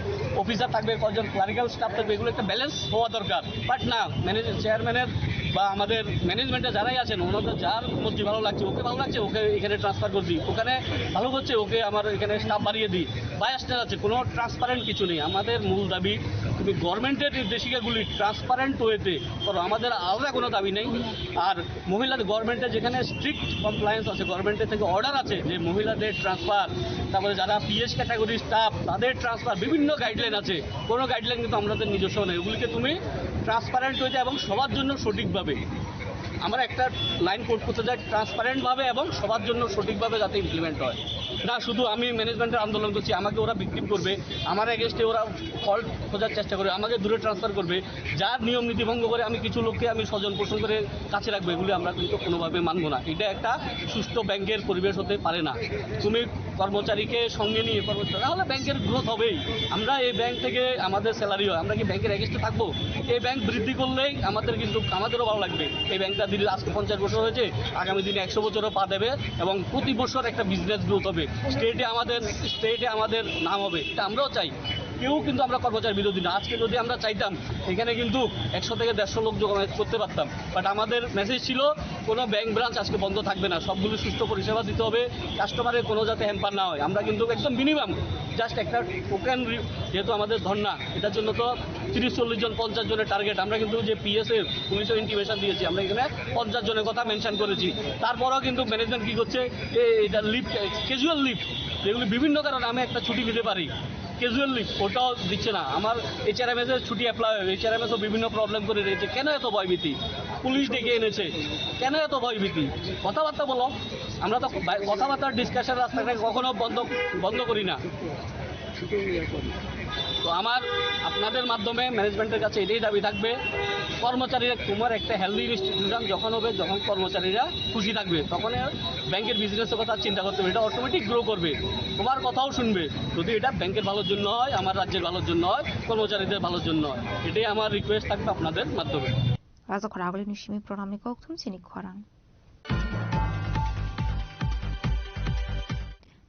অফিসার থাকবে, কয়জন ক্লারিক্যাল স্টাফ থাকবে, এগুলো একটা ব্যালেন্স হওয়া দরকার। বাট না, ম্যানেজ চেয়ারম্যানের বা আমাদের ম্যানেজমেন্টে যারাই আছেন, ওনাদের যার মর্জি ভালো লাগছে, ওকে ভালো লাগছে, ওকে এখানে ট্রান্সফার করে দিই, ওখানে ভালো হচ্ছে, ওকে আমার এখানে স্টাফ বাড়িয়ে দিই। বায়াসটা আছে, কোনো ট্রান্সপারেন্ট কিছু নেই। আমাদের মূল দাবি, তুমি গভর্নমেন্টের নির্দেশিকাগুলি ট্রান্সপারেন্ট ওয়েতে করো, আমাদের আলাদা কোনো দাবি নেই। আর মহিলাদের গভর্নমেন্টে যেখানে স্ট্রিক্ট কমপ্লায়েন্স আছে, গভর্নমেন্টের থেকে অর্ডার আছে যে মহিলাদের ট্রান্সফার, তারপরে যারা পিএস ক্যাটাগরি স্টাফ তাদের ট্রান্সফার, বিভিন্ন গাইডলাইন আছে। কোনো গাইডলাইন কিন্তু আমাদের নিজস্ব নেই, ওগুলিকে তুমি ট্রান্সপারেন্ট ওয়েতে এবং সবার জন্য সঠিকভাবে, আমরা একটা লাইন কোড করতে চাই, ট্রান্সপারেন্টভাবে এবং সবার জন্য সঠিকভাবে যাতে ইমপ্লিমেন্ট হয়। না শুধু আমি ম্যানেজমেন্টের আন্দোলন করছি, আমাকে ওরা ভিকটিম করবে, আমার এগেনস্টে ওরা ফল্ট খোঁজার চেষ্টা করবে, আমাকে দূরে ট্রান্সফার করবে। যার নিয়ম নীতি ভঙ্গ করে আমি কিছু লোককে আমি স্বজন পোষণ করে কাছে রাখবো, এগুলি আমরা কিন্তু কোনোভাবে মানবো না। এটা একটা সুস্থ ব্যাংকের পরিবেশ হতে পারে না। তুমি কর্মচারীকে সঙ্গে নিয়ে কর্মচারী, তাহলে ব্যাংকের গ্রোথ হবেই। আমরা এই ব্যাংক থেকে আমাদের স্যালারি হয়, আমরা কি ব্যাংকের এগেনস্টে থাকবো? এই ব্যাংক বৃদ্ধি করলেই আমাদের কিন্তু, আমাদেরও ভালো লাগবে। এই ব্যাংকটা দিল্লি আজকে পঞ্চাশ বছর হয়েছে, আগামী দিনে একশো বছরও পা দেবে এবং প্রতি বছর একটা বিজনেস গ্রোথ হবে। স্টেটে আমাদের, স্টেটে আমাদের নাম হবে, এটা আমরাও চাই। কেউ কিন্তু আমরা কর্মচারী বিরোধী না। আজকে যদি আমরা চাইতাম, এখানে কিন্তু একশো থেকে দেড়শো লোক জমা করতে পারতাম, বাট আমাদের মেসেজ ছিল কোনো ব্যাংক ব্রাঞ্চ আজকে বন্ধ থাকবে না, সবগুলো সুস্থ পরিষেবা দিতে হবে, কাস্টমারের কোনো যাতে হ্যাম্পার না হয়। আমরা কিন্তু একদম মিনিমাম জাস্ট একটা টোকেন, যেহেতু আমাদের ধর্না, এটার জন্য তো তিরিশ চল্লিশ জন, পঞ্চাশ জনের টার্গেট। আমরা কিন্তু যে পিএসএ পুলিশও ইন্টিমেশন দিয়েছি, আমরা এখানে পঞ্চাশ জনের কথা মেনশন করেছি। তারপরেও কিন্তু ম্যানেজমেন্ট কী করছে, এ- এটা লিভ, ক্যাজুয়াল লিভ, যেগুলি বিভিন্ন কারণে আমি একটা ছুটি নিতে পারি, ক্যাজুয়াল লিভ, ওটাও দিচ্ছে না। আমার এইচআরএমএস এর ছুটি অ্যাপ্লাই হয়, এইচআরএমএস ও বিভিন্ন প্রবলেম করে রয়েছে। কেন এত ভয়ভীতি? পুলিশ ডেকে এনেছে, কেন এত ভয়ভীতি? কথাবার্তা বলো। আমরা তো বাই- কথাবার্তার ডিসকাশন রাস্তাঘাটে কখনো বন্ধ বন্ধ করি না। তো আমার আপনাদের মাধ্যমে ম্যানেজমেন্টের কাছে এটাই দাবি থাকবে, কর্মচারীরা, তোমার একটা হেলদি ইনস্টিটিউশন যখন হবে, যখন কর্মচারীরা খুশি থাকবে, তখন ব্যাংকের বিজনেসের কথা চিন্তা করতে হবে, এটা অটোমেটিক গ্রো করবে, তোমার কথাও শুনবে। যদি এটা ব্যাংকের ভালোর জন্য হয়, আমার রাজ্যের ভালোর জন্য হয়, কর্মচারীদের ভালোর জন্য হয়, এটাই আমার রিকোয়েস্ট থাকবে আপনাদের মাধ্যমে। Raja khoraguli ni simi program ni kokthum chini khorang.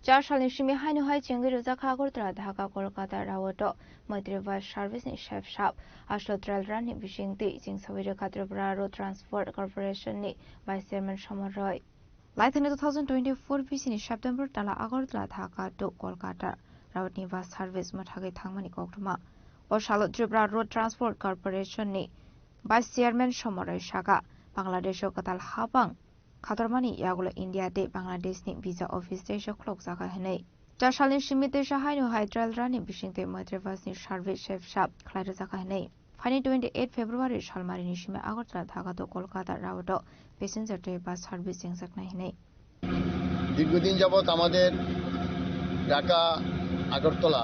Char salni simi haino hai chengwi rwjak kha Agartala, Dhaka, Kolkata route o Maitri bus service ni sep sap. Aswk trail run ni bisingtwi chengsawi rwkha Tripura Road Transport Corporation ni Vice Chairman Somar Roy. Laithani two thousand twenty-four bisini September tala Agartala, Dhaka to Kolkata route ni bus service mwthagwi thangmani koktwma. O salo Tripura Road Transport Corporation ni Vice Chairman Somar Roy saka, Bangladesh o kwtal habang khatormani yagulo India tei Bangladesh ni visa office teisa khulokjak kha hinwi. Char salni simi teisa haino hai trail run ni bisingtwi Maitri bus ni service sep sap khlai rwjak kha hinwi. Ani twenty eight February salmarini simi Agartala Dhaka to Kolkata route o passenger train bus service chengjaknai hinwi. দীর্ঘদিন যাবৎ আমাদের ঢাকা আগরতলা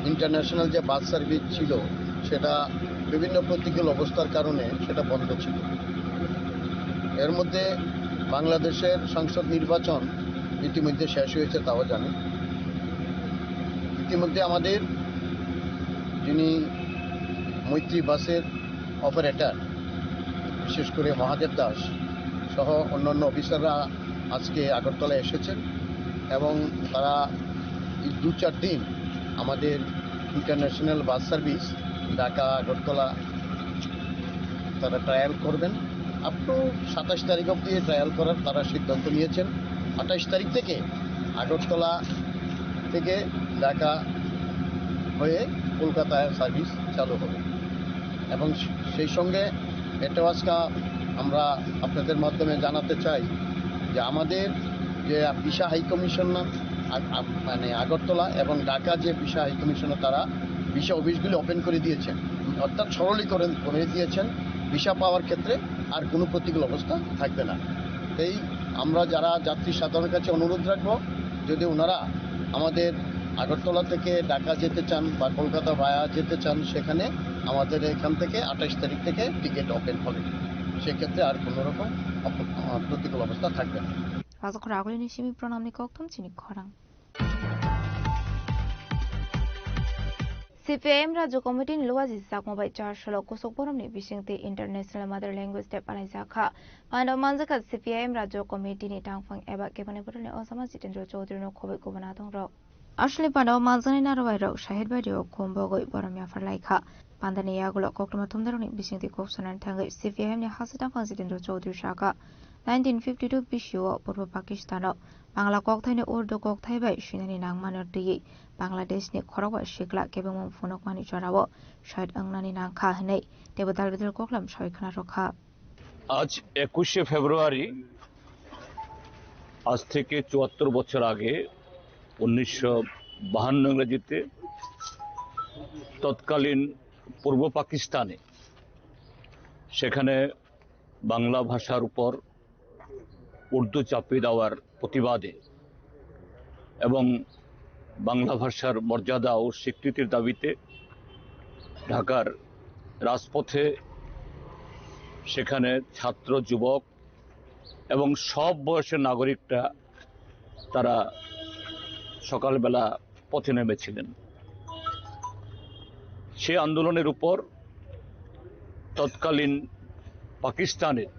ইন্টারন্যাশনাল যে bus service ছিল, সেটা বিভিন্ন প্রতিকূল অবস্থার কারণে সেটা বন্ধ ছিল। এর মধ্যে বাংলাদেশের সংসদ নির্বাচন ইতিমধ্যে শেষ হয়েছে, তাও জানি। ইতিমধ্যে আমাদের যিনি মৈত্রী বাসের অপারেটর, বিশেষ করে মহাদেব দাস সহ অন্যান্য অফিসাররা আজকে আগরতলা এসেছেন এবং তারা এই দু চার দিন আমাদের ইন্টারন্যাশনাল বাস সার্ভিস ঢাকা আগরতলা তারা ট্রায়াল করবেন। আপ টু সাতাশ তারিখ অবধি ট্রায়াল করার তারা সিদ্ধান্ত নিয়েছেন। আঠাশ তারিখ থেকে আগরতলা থেকে ঢাকা হয়ে কলকাতায় সার্ভিস চালু হবে। এবং সেই সঙ্গে এটাও আজকে আমরা আপনাদের মাধ্যমে জানাতে চাই যে আমাদের যে ভিসা হাই কমিশনার আগ-, আগ-, মানে আগরতলা এবং ঢাকা যে ভিসা হাই কমিশনার, তারা ভিসা অফিসগুলি ওপেন করে দিয়েছেন, অর্থাৎ সরলীকরণ করে দিয়েছেন। ভিসা পাওয়ার ক্ষেত্রে আর কোনো প্রতিকূল অবস্থা থাকবে না। এই আমরা যারা যাত্রী সাধারণের কাছে অনুরোধ রাখবো, যদি ওনারা আমাদের আগরতলা থেকে ঢাকা যেতে চান বা কলকাতা ভায়া যেতে চান, সেখানে আমাদের এখান থেকে আঠাশ তারিখ থেকে টিকিট ওপেন হবে। সেক্ষেত্রে আর কোনো রকম অপ-, আহ, প্রতিকূল অবস্থা থাকবে না। Rajakhor agulini simi pranamni koktham chini khorang. C P I M Rajya Committee ni luaji sakma bai char salo kusuk boromni bisingtwi International Mother Language Day palaijak kha. Panda manjakha C P I M Rajya Committee ni tangphang eba keboni borokni osama Jitendra Chaudhary no khoboi kubuna tongrok. Aswkni panda o manjaknai narwai rok Shahid Badi o kum bogwi borom yaphar lai kha. Panda ni yagulo koktwma thumnarokni bisingtwi kok sanani thangwi C P I M ni hasteo tangphang Jitendra Chaudhary sakha, nineteen fifty two B C o Purbo Pakistan o Bangla kokthai no Urdu kokthai bai swinani nangmano twiwi Bangladesh ni khorokba sikla kebengma phunukmani jorao shahid wngnani nangkha hinwi teibo dal bedal koklam sawi khna rwkha. আজ একুশে ফেব্রুয়ারি, আজ থেকে চুয়াত্তর বছর আগে, উনিশশো বাহান্ন ইংরেজিতে, তৎকালীন পূর্ব পাকিস্তানে, সেখানে বাংলা ভাষার উপর উর্দু চাপিয়ে দেওয়ার প্রতিবাদে এবং বাংলা ভাষার মর্যাদা ও স্বীকৃতির দাবিতে ঢাকার রাজপথে, সেখানে ছাত্র, যুবক এবং সব বয়সের নাগরিকরা, তারা সকালবেলা পথে নেমেছিলেন। সেই আন্দোলনের উপর তৎকালীন পাকিস্তানের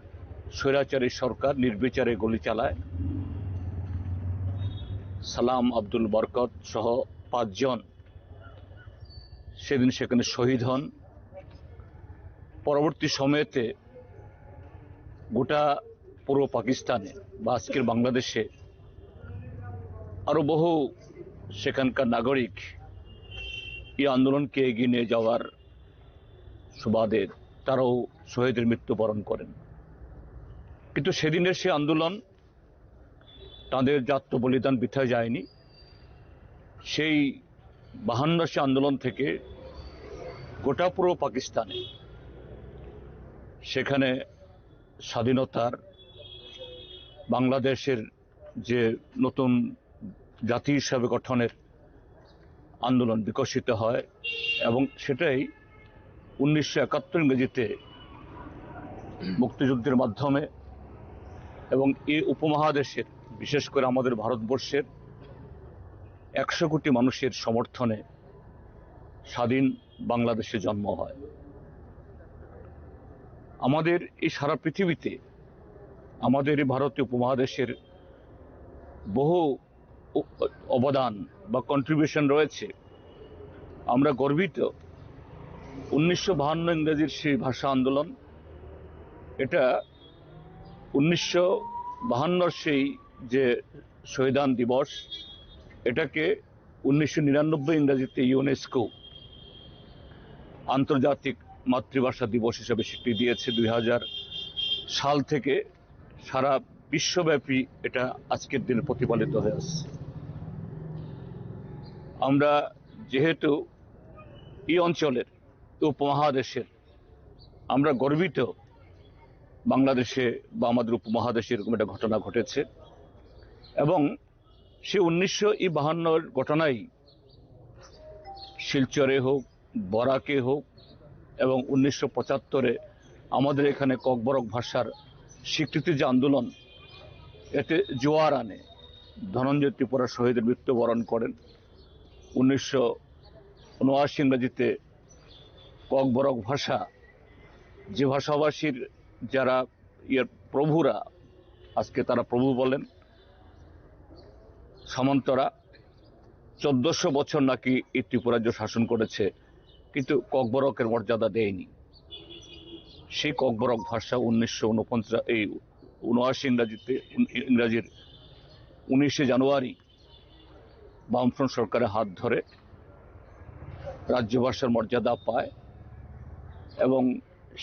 স্বৈরাচারী সরকার নির্বিচারে গুলি চালায়। সালাম আব্দুল বরকত সহ পাঁচজন সেদিন সেখানে শহীদ হন। পরবর্তী সময়তে গোটা পূর্ব পাকিস্তানে বা আজকের বাংলাদেশে আরো বহু সেখানকার নাগরিক এই আন্দোলনকে এগিয়ে নিয়ে যাওয়ার সুবাদে তারাও শহীদের মৃত্যুবরণ করেন। কিন্তু সেদিনের সেই আন্দোলন, তাদের যে আত্মবলিদান বৃথা যায়নি। সেই বাহান্ন সে আন্দোলন থেকে গোটা পুরো পাকিস্তানে সেখানে স্বাধীনতার, বাংলাদেশের যে নতুন জাতি হিসাবে গঠনের আন্দোলন বিকশিত হয় এবং সেটাই উনিশশো একাত্তর ইংরেজিতে মুক্তিযুদ্ধের মাধ্যমে এবং এই উপমহাদেশের, বিশেষ করে আমাদের ভারতবর্ষের একশো কোটি মানুষের সমর্থনে স্বাধীন বাংলাদেশে জন্ম হয়। আমাদের এই সারা পৃথিবীতে, আমাদের এই ভারতীয় উপমহাদেশের বহু অ-, অবদান বা কন্ট্রিবিউশন রয়েছে। আমরা গর্বিত। উনিশশো বাহান্ন ইংরেজির সেই ভাষা আন্দোলন, এটা উনিশশো বাহান্নর সেই যে শহীদান দিবস, এটাকে উনিশশো নিরানব্বই ইংরেজিতে ইউনেস্কো আন্তর্জাতিক মাতৃভাষা দিবস হিসেবে স্বীকৃতি দিয়েছে। দুই হাজার সাল থেকে সারা বিশ্বব্যাপী এটা আজকের দিনে প্রতিপালিত হয়ে আসছে। আমরা যেহেতু এই অঞ্চলের, উপমহাদেশের আমরা গর্বিত, বাংলাদেশে বা আমাদের উপমহাদেশে এরকম একটা ঘটনা ঘটেছে। এবং সে উনিশশো বাহান্নর ঘটনাই শিলচরে হোক, বরাকে হোক, এবং উনিশশো পঁচাত্তরে আমাদের এখানে ককবরক ভাষার স্বীকৃতি যে আন্দোলন, এতে জোয়ার আনে। ধনঞ্জয় ত্রিপুরা শহীদের মৃত্যুবরণ করেন। উনিশশো উনআশি ইংরেজিতে ককবরক ভাষা, যে ভাষাভাষীর যারা ইয়ের প্রভুরা, আজকে তারা প্রভু বলেন, সামন্তরা চোদ্দশো বছর নাকি এই ত্রিপুরাজ্য শাসন করেছে, কিন্তু ককবরকের মর্যাদা দেয়নি। সেই ককবরক ভাষা উনিশশো ঊনপঞ্চাশ, এই উনআশি ইংরাজিতে, উন-, ইংরাজির উনিশে জানুয়ারি বামফ্রন্ট সরকারের হাত ধরে রাজ্য ভাষার মর্যাদা পায় এবং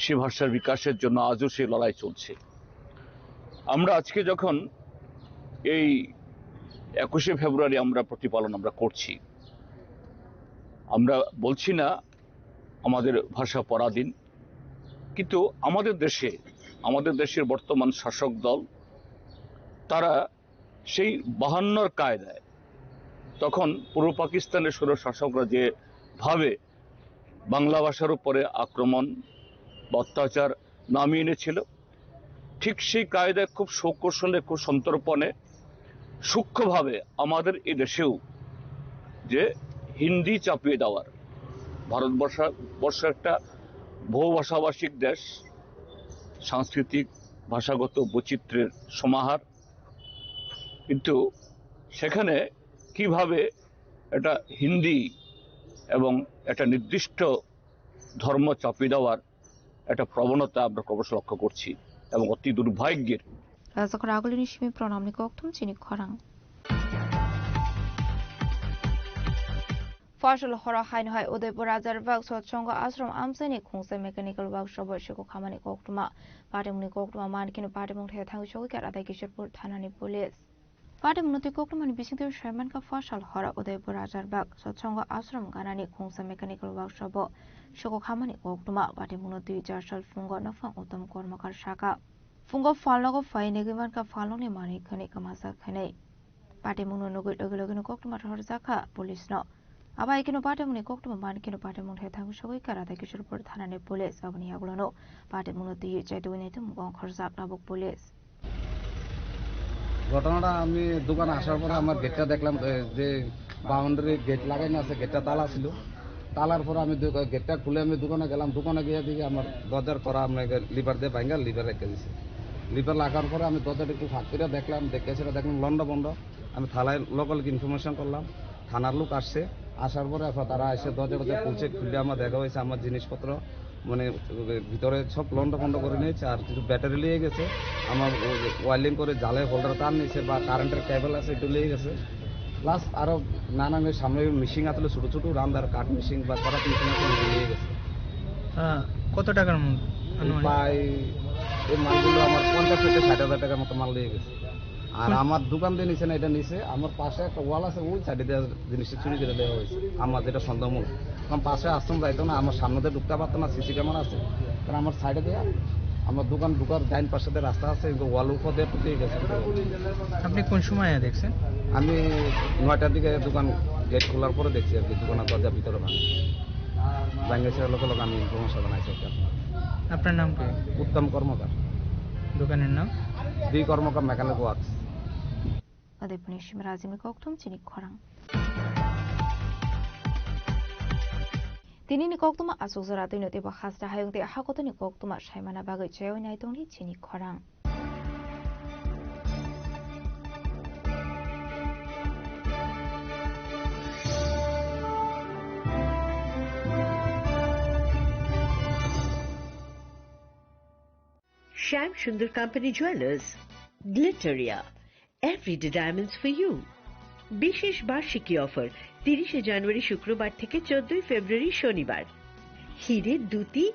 সে ভাষার বিকাশের জন্য আজও সেই লড়াই চলছে। আমরা আজকে যখন এই একুশে ফেব্রুয়ারি আমরা প্রতিপালন আমরা করছি, আমরা বলছি না আমাদের ভাষা পরাধীন, কিন্তু আমাদের দেশে, আমাদের দেশের বর্তমান শাসক দল, তারা সেই বাহান্নর কায়দায় তখন পূর্ব পাকিস্তানের স্বৈর শাসকরা যেভাবে বাংলা ভাষার উপরে আক্রমণ বা অত্যাচার নামিয়ে এনেছিল, ঠিক সেই কায়দায় খুব সুকৌশলে, খুব সন্তর্পণে, সূক্ষ্মভাবে আমাদের এই দেশেও যে হিন্দি চাপিয়ে দেওয়ার, ভারতবর্ষ, বর্ষ একটা বহুভাষাভাষিক দেশ, সাংস্কৃতিক, ভাষাগত বৈচিত্র্যের সমাহার, কিন্তু সেখানে কিভাবে এটা হিন্দি এবং একটা নির্দিষ্ট ধর্ম চাপিয়ে দেওয়ার একটা প্রবণতা আমরা ক্রমশ লক্ষ্য করছি এবং অতি দুর্ভাগ্যের। Rajakhor agulini simi pranamni kokthum chini khorang. Fasal horo haino hai Udaipur Rajar Bagh Satsongo Ashram amchaini khungsa mechanical workshop o siko khamani koktuma. Patimungni koktuma mankino patimung the thangwi sogwi kha Radha Kishorpur thanani police. Patimungno twi koktwmani bisingtwi saimankha, fasal horo Udaipur Rajar Bagh Satsongo Ashram ganani khungsa mechanical workshop o soko khamani koktwma. Patimungno twi jarsal phungo nokhang Uttam Kormakar saka. Phungo phalnogo phai negwi mankha phalnokni manwi khwnwi kwmajak khwnwi. Patimungno nugwi logi logino koktwma rohorjakha police no. Abo hai kheno patimungni koktwma man kheno patimung the thangwi sogwi kha Radha Kishorpur thanani police. Aboni yagulono patimungno twiwi chaitugwi naitomung ongkhorjak tabuk police. ঘটনাটা আমি দোকানে আসার পরে আমার গেটটা দেখলাম, এ, যে boundary gate লাগানো আছে, গেটটা তালা ছিল। তালার পরে আমি দোকা-, গেটটা খুলে আমি দোকানে গেলাম। দোকানে গিয়ে দেখি আমার দরজার করা আপনাকে লিভার দিয়ে ভাঙ্গা লিভার রেখে দিছে। লিভার লাগার পরে আমি দরজাটা একটু ফাঁক করে দেখলাম, দেখে সেটা দেখলাম লন্ড বন্ড। আমি থানায় লোকালকে ইনফরমেশন করলাম, থানার লোক আসছে। আসার পরে এখন তারা এসে দরজা টরজা খুলছে, খুলে আমার দেখা হয়েছে আমার জিনিসপত্র, মানে, ভিতরে সব লন্ড ফন্ড করে নিয়েছে। আর কিছু ব্যাটারি নিয়ে গেছে, আমার ওয়ারিং করে জালে হোল্ডার তার নিয়েছে বা কারেন্টের কেবল আছে, এটা নিয়ে গেছে। প্লাস আরো নানান সামনে মেশিন আসলে ছোট ছোট রান্নার কাঠ মেশিন বা করাত মেশিন আছে, নিয়ে গেছে। আহ, কত টাকার মতো আনুমানিক? প্রায় এই মালগুলো আমার পঞ্চাশ থেকে ষাট হাজার টাকার মতো মাল নিয়ে গেছে। আর কোন আমার দোকান দিয়ে নিচে না, এটা নিচে আমার পাশে একটা ওয়াল আছে, ওই সাইডে দেওয়া জিনিসটা চুরি করে দেওয়া হয়েছে। আমার যেটা সন্দেহ মূল, কারণ পাশে আসতাম যাইতো না, আমার সামনে দিয়ে ঢুকতে পারতো না, সিসি ক্যামেরা আছে। কারণ আমার সাইডে দেওয়া, আমার দোকান ঢুকার ডাইন পাশে দিয়ে রাস্তা আছে, কিন্তু ওয়াল উপর দিয়ে টুকে গেছে। আপনি কোন সময় দেখছেন? আমি নয়টার দিকে দোকান গেট খোলার পরে দেখছি আর কি, দোকানের দরজা ভিতরে ভাঙা। ভাঙে সেটা লোকে লোক আমি ইনফরমেশন জানাইছি আর কি। আপনার নাম কি? উত্তম কর্মকার। দোকানের নাম? B Karmakar mechanic works. Udaipurni Shimrajini kokthum chini khorang. Tinini koktuma aswk jora twino teibo hasta hayung tei hakotoni koktuma saimana bagwi chaywi naitongdi chini khorang. Shyam Sundar Company Jewelers, Glitteria, everyday diamonds for you. বিশেষ বার্ষিকী অফার, তিরিশে জানুয়ারি শুক্রবার থেকে চোদ্দই ফেব্রুয়ারি শনিবার। হিরে দুটি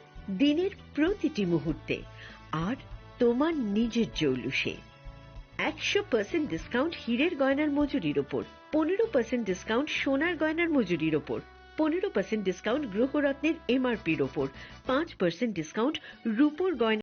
দিনের প্রতিটি মুহূর্তে আর তোমার নিজের জৌলুসে। একশো পার্সেন্ট ডিসকাউন্ট হীরের গয়নার মজুরির ওপর, পনেরো পার্সেন্ট ডিসকাউন্ট সোনার গয়নার মজুরির ওপর, পনেরো পার্সেন্ট ডিসকাউন্ট গ্রহরত্নের এমআরপির ওপর, পাঁচ পার্সেন্ট ডিসকাউন্ট রূপোর গয়না